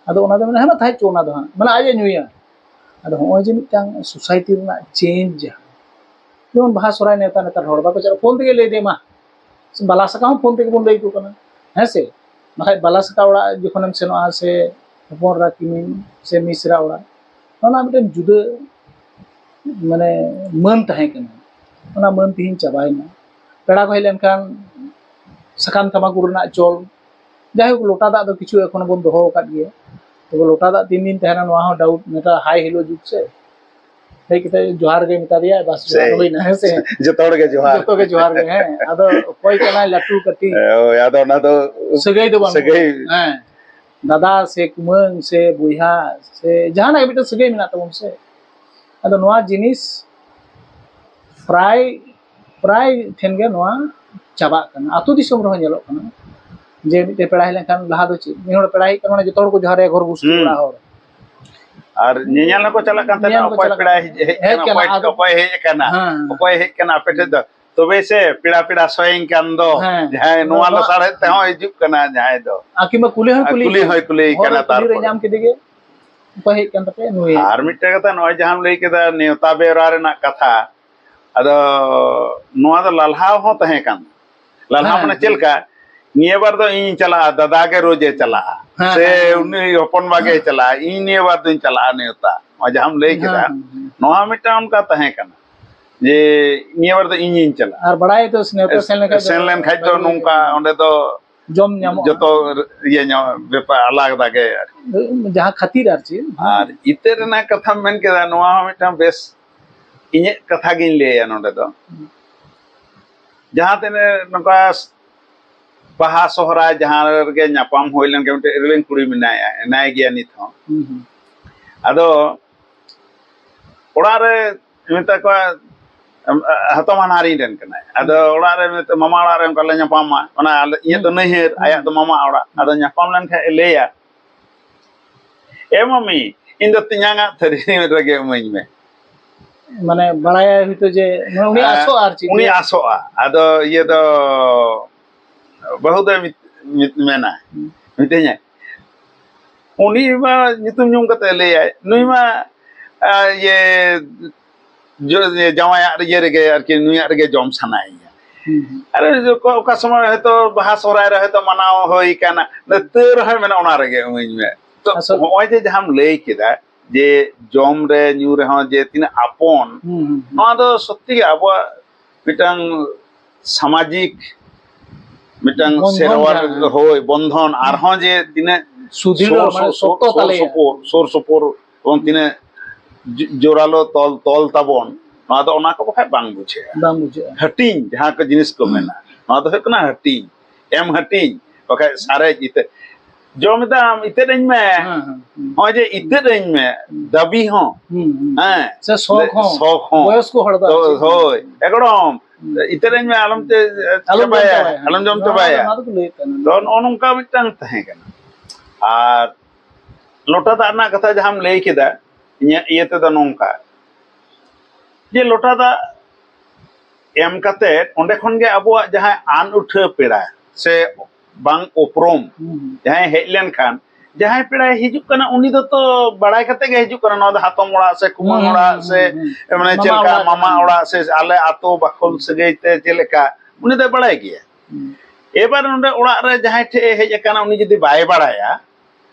ᱟᱫᱚ ᱚᱱᱟ ᱫᱚ ᱢᱮᱱᱟ, "ᱦᱮᱸ, ᱢᱟ ᱛᱟᱦᱮᱸ ᱦᱚᱪᱚ ᱚᱱᱟ ᱫᱚ ᱦᱟᱸᱜ", ᱢᱟᱱᱮ ᱟᱡ ᱮ ᱧᱩᱭᱟ᱾ ᱟᱫᱚ ᱦᱚᱸᱜᱼᱚᱭ ᱡᱮ ᱢᱤᱫᱴᱟᱝ ᱥᱳᱥᱟᱭᱴᱤ ᱨᱮᱱᱟᱜ ᱪᱮᱧᱡᱽ, ᱡᱟᱦᱟᱸ ᱡᱮᱢᱚᱱ ᱵᱟᱦᱟ ᱥᱚᱨᱦᱟᱭ ᱱᱮᱣᱛᱟ ᱱᱮᱛᱟᱨ ᱦᱚᱲ ᱵᱟᱠᱚ ᱪᱟᱞᱟᱜ, ᱯᱷᱳᱱ ᱛᱮᱜᱮ ᱞᱟᱹᱭ ᱫᱮ ᱢᱟ, ᱥᱮ ᱵᱟᱞᱟ ᱥᱟᱠᱟ ᱦᱚᱸ ᱯᱷᱳᱱ ᱛᱮᱜᱮ ᱵᱚᱱ ᱞᱟᱹᱭ ᱟᱠᱚ ᱠᱟᱱᱟ, ᱦᱮᱸ ᱥᱮ? ᱵᱟᱠᱷᱟᱡ ᱵᱟᱞᱟ ᱥᱟᱠᱟ ᱚᱲᱟᱜ ᱡᱚᱠᱷᱚᱱᱮᱢ ᱥᱮᱱᱚᱜᱼᱟ, ᱥᱮ ᱦᱚᱯᱚᱱ ᱮᱨᱟ ᱠᱤᱢᱤᱱ ᱥᱮ ᱢᱤᱥᱨᱟ ᱚᱲᱟᱜ, ᱚᱱᱟ ᱢᱤᱫᱴᱮᱱ ᱡᱩᱫᱟᱹ ᱢᱟᱱᱮ ᱢᱟᱹᱱ ᱛᱟᱦᱮᱸ ᱠᱟᱱᱟ, ᱚᱱᱟ ᱢᱟᱹᱱ ᱛᱮᱦᱮᱧ ᱪᱟᱵᱟᱭᱮᱱᱟ᱾ ᱯᱮᱲᱟ ᱠᱚ ᱦᱮᱡ ᱞᱮᱱᱠᱷᱟᱱ ᱥᱟᱠᱟᱢ ᱛᱷᱟᱢᱟᱠᱩᱨ ᱨᱮᱱᱟᱜ ᱪᱚᱞ, ᱡᱟᱭᱦᱳᱠ, ᱞᱚᱴᱟ ᱫᱟᱜ ᱫᱚ ᱠᱤᱪᱷᱩ ᱮᱠᱷᱚᱱᱳ ᱵᱚᱱ ᱫᱚᱦᱚ ᱟᱠᱟᱫ ᱜᱮᱭᱟ᱾ ᱛᱚᱵᱮ ᱞᱚᱴᱟ ᱫᱟᱜ ᱛᱤᱱ ᱫᱤᱱ ᱛᱟᱦᱮᱱᱟ, ᱱᱚᱣᱟ ᱦᱚᱸ ᱰᱟᱣᱩᱴ᱾ ᱱᱮᱛᱟᱨ ᱦᱟᱭ ᱦᱮᱞᱳ ᱡᱩᱜᱽ ᱥᱮ, ᱦᱮᱡ ᱠᱟᱛᱮ ᱡᱚᱦᱟᱨ ᱜᱮ ᱢᱮᱛᱟ ᱫᱮᱭᱟ, ᱵᱟᱥ, ᱡᱚᱦᱟᱨ ᱥᱮ ᱦᱩᱭᱱᱟ, ᱦᱮᱸ ᱥᱮ? ᱡᱚᱛᱚ ᱦᱚᱲ ᱜᱮ ᱡᱚᱦᱟᱨ᱾ ᱡᱚᱛᱚ ᱜᱮ ᱡᱚᱦᱟᱨ ᱜᱮ, ᱦᱮᱸ᱾ ᱟᱫᱚ ᱚᱠᱚᱭ ᱠᱟᱱᱟᱭ ᱞᱟᱹᱴᱩ ᱠᱟᱹᱴᱤᱡ, ᱦᱳᱭ, ᱟᱫᱚ ᱚᱱᱟ ᱫᱚ ᱥᱟᱹᱜᱟᱹᱭ ᱫᱚ ᱵᱟᱹᱱᱩᱜᱼᱟ᱾ ᱥᱟᱹᱜᱟᱹᱭ᱾ ᱦᱮᱸ, ᱫᱟᱫᱟ ᱥᱮ ᱠᱩᱢᱟᱹᱝ ᱥᱮ ᱵᱚᱭᱦᱟ ᱥᱮ ᱡᱟᱦᱟᱱᱟᱜ ᱜᱮ ᱢᱤᱫᱴᱮᱱ ᱥᱟᱹᱜᱟᱹᱭ ᱢᱮᱱᱟᱜ ᱛᱟᱵᱚᱱ ᱥᱮ᱾ ᱟᱫᱚ ᱱᱚᱣᱟ ᱡᱤᱱᱤᱥ ᱯᱨᱟᱭ, ᱯᱨᱟᱭ ᱴᱷᱮᱱ ᱜᱮ ᱱᱚᱣᱟ ᱪᱟᱵᱟᱜ ᱠᱟᱱᱟ᱾ ᱟᱹᱛᱩ ᱫᱤᱥᱚᱢ ᱨᱮᱦᱚᱸ ᱧᱮᱞᱚᱜ ᱠᱟᱱᱟ ᱡᱮ ᱢᱤᱫᱴᱮᱱ ᱯᱮᱲᱟ ᱦᱮᱡ ᱞᱮᱱᱠᱷᱟᱱ ᱞᱟᱦᱟ ᱫᱚ ᱪᱮᱫ, ᱢᱤᱫ ᱦᱚᱲ ᱯᱮᱲᱟ ᱦᱮᱡ ᱠᱟᱱᱟ, ᱢᱟᱱᱮ ᱡᱚᱛᱚ ᱦᱚᱲ ᱠᱚ ᱡᱚᱦᱟᱨ ᱟᱭᱟ, ᱜᱷᱚᱨ ᱜᱩᱥᱴᱤ ᱦᱩᱸ᱾ ᱚᱲᱟᱜ ᱦᱚᱲ᱾ ᱟᱨ ᱧᱮᱧᱮᱞ ᱦᱚᱸᱠᱚ ᱪᱟᱞᱟᱜ ᱠᱟᱱ ᱛᱟᱦᱮᱱᱟ, ᱧᱮᱧᱮᱞ ᱠᱚ ᱚᱠᱚᱭ ᱪᱟᱞᱟᱜ ᱯᱮᱲᱟᱭ ᱠᱟᱱᱟ᱾ ᱦᱮᱡ ᱟᱠᱟᱱᱟ, ᱦᱮᱡ ᱠᱟᱱᱟ, ᱚᱠᱚᱭ ᱟᱫᱚ ᱦᱮᱡ ᱟᱠᱟᱱᱟ, ᱦᱮᱸ᱾ ᱚᱠᱚᱭ ᱦᱮᱡ ᱟᱠᱟᱱᱟ ᱟᱯᱮ ᱴᱷᱮᱱ ᱫᱚ, ᱛᱚᱵᱮ ᱥᱮ ᱯᱮᱲᱟ, ᱯᱮᱲᱟ ᱥᱚᱭᱮᱧ ᱠᱟᱱ ᱫᱚ, ᱦᱮᱸ᱾ ᱡᱟᱦᱟᱸᱭ ᱱᱚᱣᱟ ᱱᱚᱣᱟ ᱞᱟᱥᱟᱲᱦᱮᱫ ᱛᱮᱦᱚᱸ ᱦᱤᱡᱩᱜ ᱠᱟᱱᱟ ᱡᱟᱦᱟᱸᱭ ᱫᱚ᱾ ᱟᱨ ᱠᱤᱝᱵᱟ ᱠᱩᱞᱤ ᱦᱚᱸ ᱟᱨ ᱠᱩᱞᱤ ᱠᱩᱞᱤ ᱠᱟᱱᱟ᱾ ᱦᱚᱸᱭ ᱠᱩᱞᱤ ᱦᱚᱨ ᱠᱟᱱᱟ, ᱨᱮ ᱠᱩᱞᱤ ᱨᱮ ᱛᱟᱨᱯᱚᱨᱮ᱾ ᱧᱟᱢ ᱠᱮᱫᱮ ᱜᱮ, ᱚᱠᱚᱭ ᱦᱮᱡ ᱠᱟᱱ ᱛᱟᱯᱮᱭᱟ ᱱᱩᱭ? ᱟᱨ ᱢᱤᱫᱴᱮᱱ ᱠᱟᱛᱷᱟ, ᱱᱚᱜᱼᱚᱭ ᱡᱟᱦᱟᱸᱢ ᱞᱟᱹᱭ ᱠᱮᱫᱟ ᱱᱮᱣᱛᱟ ᱵᱮᱣᱨᱟ ᱨᱮᱱᱟᱜ ᱠᱟᱛᱷᱟ, ᱟᱫᱚ ᱱᱚᱣᱟ ᱫᱚ ᱞᱟᱞᱦᱟ ᱦᱚᱸ ᱛᱟᱦᱮᱸ ᱠᱟᱱ᱾ ᱞᱟᱞᱦᱟ ᱦᱮᱸ, ᱢᱟᱱᱮ ᱪᱮᱫ ᱦᱮᱸ᱾ ᱞᱮᱠᱟ? ᱱᱤᱭᱟᱹ ᱵᱟᱨ ᱫᱚ ᱤᱧ ᱪᱟᱞᱟᱜᱼᱟ, ᱫᱟᱫᱟ ᱜᱮ ᱨᱳᱡᱮ ᱪᱟᱞᱟᱜᱼᱟ, ᱦᱮᱸ, ᱥᱮ ᱦᱮᱸ, ᱦᱮᱸ᱾ ᱩᱱᱤ ᱦᱚᱯᱚᱱ ᱵᱟ ᱜᱮᱭ ᱪᱟᱞᱟᱜᱼᱟ, ᱤᱧ ᱱᱤᱭᱟᱹ ᱵᱟᱨ ᱫᱚᱧ ᱪᱟᱞᱟᱜᱼᱟ ᱱᱮᱣᱛᱟ᱾ ᱱᱚᱣᱟ ᱡᱟᱦᱟᱸᱢ ᱞᱟᱹᱭ ᱠᱮᱫᱟ, ᱦᱮᱸ, ᱦᱮᱸ, ᱦᱮᱸ᱾ ᱱᱚᱣᱟ ᱢᱤᱫᱴᱟᱝ ᱚᱱᱠᱟ ᱛᱟᱦᱮᱸ ᱠᱟᱱᱟ ᱡᱮ ᱱᱤᱭᱟᱹ ᱵᱟᱨ ᱫᱚ ᱤᱧᱤᱧ ᱪᱟᱞᱟᱜᱼᱟ᱾ ᱟᱨ ᱵᱟᱲᱟᱭ ᱫᱚ ᱱᱮᱣᱛᱟ ᱥᱮᱱ ᱞᱮᱱᱠᱷᱟᱡ ᱫᱚ ᱥᱮᱱ ᱞᱮᱱᱠᱷᱟᱡ ᱫᱚ ᱵᱷᱟᱜᱤ ᱱᱚᱝᱠᱟ, ᱦᱩᱭᱩᱜᱼᱟ᱾ ᱚᱸᱰᱮ ᱫᱚ ᱡᱚᱢ ᱧᱟᱢᱚᱜᱼᱟ᱾ ᱡᱚᱛᱚ ᱤᱭᱟᱹ ᱧᱚᱜ ᱵᱮᱯᱟᱨ ᱟᱞᱟᱫᱟ ᱜᱮ ᱟᱨᱠᱤ᱾ ᱡᱟᱦᱟᱸ ᱠᱷᱟᱹᱛᱤᱨ ᱟᱨ ᱪᱮᱫ᱾ ᱟᱨ ᱤᱛᱟᱹ ᱨᱮᱱᱟᱜ ᱠᱟᱛᱷᱟᱢ ᱢᱮᱱ ᱠᱮᱫᱟ, ᱱᱚᱣᱟ ᱦᱚᱸ ᱢᱤᱫᱴᱟᱝ ᱵᱮᱥ ᱤᱧᱟᱹᱜ ᱠᱟᱛᱷᱟ ᱜᱤᱧ ᱞᱟᱹᱭᱟ ᱱᱚᱰᱮ ᱫᱚ᱾ ᱦᱩᱸ᱾ ᱡᱟᱦᱟᱸ ᱛᱤᱱᱟᱹᱜ ᱱᱚᱝᱠᱟ ᱵᱟᱦᱟ ᱥᱚᱦᱨᱟᱭ ᱡᱟᱦᱟᱸ ᱨᱮᱜᱮ ᱧᱟᱯᱟᱢ ᱦᱩᱭ ᱞᱮᱱᱠᱷᱟᱱ, ᱢᱤᱫᱴᱮᱡ ᱤᱨᱤᱞᱤᱧ ᱠᱩᱲᱤ ᱢᱮᱱᱟᱭᱟ, ᱦᱮᱱᱟᱭ ᱜᱮᱭᱟ ᱱᱤᱛ ᱦᱚᱸ᱾ ᱦᱩᱸ, ᱦᱩᱸ᱾ ᱟᱫᱚ ᱚᱲᱟᱜ ᱨᱮ ᱢᱮᱛᱟ ᱠᱚᱣᱟ, ᱮᱢ, ᱦᱟᱛᱚᱢ ᱦᱟᱱᱦᱟᱨᱤᱧ ᱨᱮᱱ ᱠᱟᱱᱟᱭ᱾ ᱟᱫᱚ ᱚᱲᱟᱜ ᱨᱮ ᱢᱮᱛᱟ, ᱢᱟᱢᱟ ᱚᱲᱟᱜ ᱨᱮ ᱚᱱᱠᱟ ᱞᱮ ᱧᱟᱯᱟᱢᱟ᱾ ᱚᱱᱟ ᱟᱞᱮ, ᱤᱧᱟᱹᱜ ᱫᱚ ᱦᱩᱸ᱾ ᱱᱟᱹᱭᱦᱟᱹᱨ, ᱦᱩᱸ᱾ ᱟᱭᱟᱜ ᱫᱚ ᱢᱟᱢᱟ ᱚᱲᱟᱜ᱾ ᱟᱫᱚ ᱧᱟᱯᱟᱢ ᱞᱮᱱᱠᱷᱟᱱ ᱮ ᱞᱟᱹᱭᱟ, "ᱮ ᱢᱟᱢᱤ, ᱤᱧ ᱫᱚ ᱛᱮᱧᱟᱝᱟᱜ ᱛᱷᱟᱹᱨᱤ ᱨᱮᱜᱮ ᱤᱢᱟᱹᱧ ᱢᱮ᱾" ᱢᱟᱱᱮ ᱵᱟᱲᱟᱭᱟᱭ ᱦᱚᱭᱛᱳ ᱡᱮ, ᱢᱟᱱᱮ ᱩᱱᱤ ᱦᱮᱸ, ᱟᱥᱚᱜᱼᱟ ᱟᱨ ᱪᱮᱫ᱾ ᱩᱱᱤ ᱟᱥᱚᱜᱼᱟ᱾ ᱟᱫᱚ ᱤᱭᱟᱹ ᱫᱚ, ᱵᱟᱹᱦᱩ ᱫᱚᱭ ᱢᱮᱛ-, ᱢᱮᱱᱟ, ᱢᱤᱛᱟᱹᱧᱟᱭ, ᱩᱱᱤ ᱢᱟ ᱧᱩᱛᱩᱢ ᱧᱩᱢ ᱠᱟᱛᱮ ᱞᱟᱹᱭᱟᱭ, ᱱᱩᱭ ᱢᱟ ᱟᱨ ᱤᱭᱟᱹ ᱡᱚ- ᱤᱭᱟᱹ ᱡᱟᱶᱟᱭᱟᱜ ᱤᱭᱟᱹ ᱨᱮᱜᱮ ᱟᱨᱠᱤ ᱱᱩᱭᱟᱜ ᱨᱮᱜᱮ ᱡᱚᱢ ᱥᱟᱱᱟᱭᱮᱭᱟ᱾ ᱦᱩᱸ, ᱦᱩᱸ᱾ ᱟᱨ ᱚᱠᱟ ᱚᱠᱟ ᱥᱚᱢᱚᱭ ᱦᱚᱭᱛᱳ ᱵᱟᱦᱟ ᱥᱚᱦᱨᱟᱭ ᱨᱮ ᱦᱚᱭᱛᱳ ᱢᱟᱱᱟᱣ ᱦᱩᱭ ᱠᱟᱱᱟ, ᱛᱟᱹᱣ ᱨᱮᱦᱚᱸᱭ ᱢᱮᱱᱟ ᱚᱱᱟ ᱨᱮᱜᱮ ᱤᱢᱟᱹᱧ ᱢᱮ᱾ ᱛᱚ ᱟᱥᱚᱞ- ᱱᱚᱜᱼᱚᱭ ᱡᱮ ᱡᱟᱦᱟᱸᱢ ᱞᱟᱹᱭ ᱠᱮᱫᱟ ᱡᱮ ᱡᱚᱢ ᱨᱮ ᱧᱩ ᱨᱮᱦᱚᱸ ᱡᱮ ᱛᱤᱱᱟᱹᱜ ᱟᱯᱚᱱ, ᱦᱩᱸ, ᱦᱩᱸ, ᱦᱩᱸ᱾ ᱱᱚᱣᱟ ᱫᱚ ᱥᱚᱛᱛᱤ ᱜᱮ ᱟᱵᱚᱣᱟᱜ ᱢᱤᱫᱴᱟᱝ ᱥᱟᱢᱟᱡᱤᱠ ᱢᱤᱫᱴᱟᱝ ᱵᱚᱱᱫᱷᱚᱱ ᱥᱮᱨᱣᱟ ᱡᱟᱦᱟᱸ, ᱦᱳᱭ, ᱵᱚᱱᱫᱷᱚᱱ ᱟᱨᱦᱚᱸ ᱡᱮ ᱛᱤᱱᱟᱹᱜ ᱥᱩᱫᱷᱤᱲ ᱥᱩᱨ, ᱢᱟᱱᱮ ᱥᱩᱨ, ᱥᱚᱠᱛᱚ ᱥᱩᱨ, ᱛᱟᱞᱮᱭᱟ᱾ ᱥᱩᱯᱩᱨ, ᱥᱩᱨ ᱥᱩᱯᱩᱨ ᱮᱵᱚᱝ ᱛᱤᱱᱟᱹᱜ ᱡᱚ- ᱡᱳᱨᱟᱞᱳ ᱛᱚᱞ, ᱛᱚᱞ ᱛᱟᱵᱚᱱ, ᱱᱚᱣᱟ ᱫᱚ ᱚᱱᱟ ᱠᱚ ᱵᱟᱠᱷᱟᱡ ᱵᱟᱝ ᱵᱩᱡᱷᱟᱹᱜᱼᱟ᱾ ᱵᱟᱝ ᱵᱩᱡᱷᱟᱹᱜᱼᱟ᱾ ᱦᱟᱹᱴᱤᱧ, ᱡᱟᱦᱟᱸ ᱠᱚ ᱡᱤᱱᱤᱥ ᱠᱚ ᱢᱮᱱᱟ, ᱱᱚᱣᱟ ᱫᱚ ᱦᱩᱭᱩᱜ ᱠᱟᱱᱟ ᱦᱟᱹᱴᱤᱧ, ᱮᱢ ᱦᱟᱹᱴᱤᱧ, ᱵᱟᱠᱷᱟᱡ ᱥᱟᱨᱮᱡ ᱤᱛᱟᱹ, ᱡᱚᱢ ᱮᱫᱟᱢ, ᱤᱛᱟᱹᱫ ᱟᱹᱧ ᱢᱮ᱾ ᱦᱮᱸ, ᱦᱮᱸ, ᱦᱮᱸ᱾ ᱱᱚᱜᱼᱚᱭ ᱡᱮ ᱤᱛᱟᱹᱫ ᱟᱹᱧ ᱢᱮ, ᱦᱩᱸ᱾ ᱫᱟᱹᱵᱤ ᱦᱚᱸ, ᱦᱩᱸ, ᱦᱩᱸ᱾ ᱦᱮᱸ᱾ ᱥᱮ ᱥᱚᱠ ᱦᱚᱸ᱾ ᱥᱚᱠ ᱦᱚᱸ᱾ ᱵᱚᱭᱚᱥ ᱠᱚ ᱦᱚᱲ ᱫᱚ ᱛᱚ, ᱟᱨ ᱪᱮᱫ? ᱦᱳᱭ, ᱮᱠᱫᱚᱢ᱾ ᱦᱩᱸ᱾ ᱤᱛᱟᱹᱫ ᱟᱹᱧ ᱢᱮ, ᱟᱞᱚᱢ ᱪᱮ-, ᱟᱞᱚᱢ ᱡᱚᱢ ᱪᱟᱵᱟᱭᱟ, ᱪᱟᱵᱟᱭᱟ᱾ ᱟᱞᱚᱢ ᱡᱚᱢ ᱱᱚᱣᱟ, ᱪᱟᱵᱟᱭᱟ᱾ ᱱᱚᱣᱟ ᱫᱚᱠᱚ ᱞᱟᱹᱭᱮᱫ ᱛᱟᱦᱮᱱᱟ᱾ ᱛᱚ, ᱱᱚᱜᱼᱚ ᱱᱚᱝᱠᱟ ᱢᱤᱫᱴᱟᱝ ᱛᱟᱦᱮᱸ ᱠᱟᱱᱟ᱾ ᱟᱨ ᱞᱚᱴᱟ ᱫᱟᱜ ᱨᱮᱱᱟᱜ ᱠᱟᱛᱷᱟ ᱡᱟᱦᱟᱸᱢ ᱞᱟᱹᱭ ᱠᱮᱫᱟ, ᱤᱧᱟᱹᱜ ᱤᱭᱟᱹ ᱛᱮᱫᱚ ᱱᱚᱝᱠᱟ, ᱡᱮ ᱞᱚᱴᱟ ᱫᱟᱜ ᱮᱢ ᱠᱟᱛᱮ ᱚᱸᱰᱮ ᱠᱷᱚᱱ ᱜᱮ ᱟᱵᱚᱣᱟᱜ ᱡᱟᱦᱟᱸᱭ ᱟᱱ ᱩᱴᱷᱟᱹ ᱯᱮᱲᱟ ᱥᱮ ᱵᱟᱝ ᱩᱯᱨᱩᱢ ᱦᱩᱸ, ᱦᱩᱸ᱾ ᱡᱟᱦᱟᱸᱭ ᱦᱮᱡ ᱞᱮᱱᱠᱷᱟᱱ, ᱡᱟᱦᱟᱸᱭ ᱯᱮᱲᱟᱭ ᱦᱤᱡᱩᱜ ᱠᱟᱱᱟ, ᱩᱱᱤ ᱫᱚ ᱛᱚ ᱵᱟᱲᱟᱭ ᱠᱟᱛᱮ ᱜᱮ ᱦᱤᱡᱩᱜ ᱠᱟᱱᱟ, ᱱᱚᱣᱟ ᱫᱚ ᱦᱟᱛᱚᱢ ᱚᱲᱟᱜ ᱥᱮ ᱠᱩᱢᱟᱹᱝ ᱦᱩᱸ, ᱚᱲᱟᱜ ᱦᱩᱸ, ᱥᱮ ᱦᱩᱸ, ᱦᱩᱸ᱾ ᱢᱟᱱᱮ ᱢᱟᱢᱟ ᱪᱮᱫ ᱞᱮᱠᱟ ᱚᱲᱟᱜ ᱢᱟᱢᱟ ᱠᱟᱱᱟ᱾ ᱚᱲᱟᱜ ᱥᱮ ᱟᱞᱮ ᱟᱛᱳ ᱵᱟᱠᱷᱳᱞ ᱥᱟᱹᱜᱟᱹᱭ ᱛᱮ ᱪᱮᱫ ᱞᱮᱠᱟ, ᱩᱱᱤ ᱫᱚᱭ ᱵᱟᱲᱟᱭ ᱜᱮᱭᱟ᱾ ᱦᱩᱸ᱾ ᱮᱵᱟᱨ ᱱᱚᱰᱮ ᱚᱲᱟᱜ ᱨᱮ ᱡᱟᱦᱟᱸᱭ ᱴᱷᱮᱡ ᱮ ᱦᱮᱡ ᱟᱠᱟᱱᱟ, ᱩᱱᱤ ᱡᱩᱫᱤ ᱵᱟᱭ ᱵᱟᱲᱟᱭᱟ,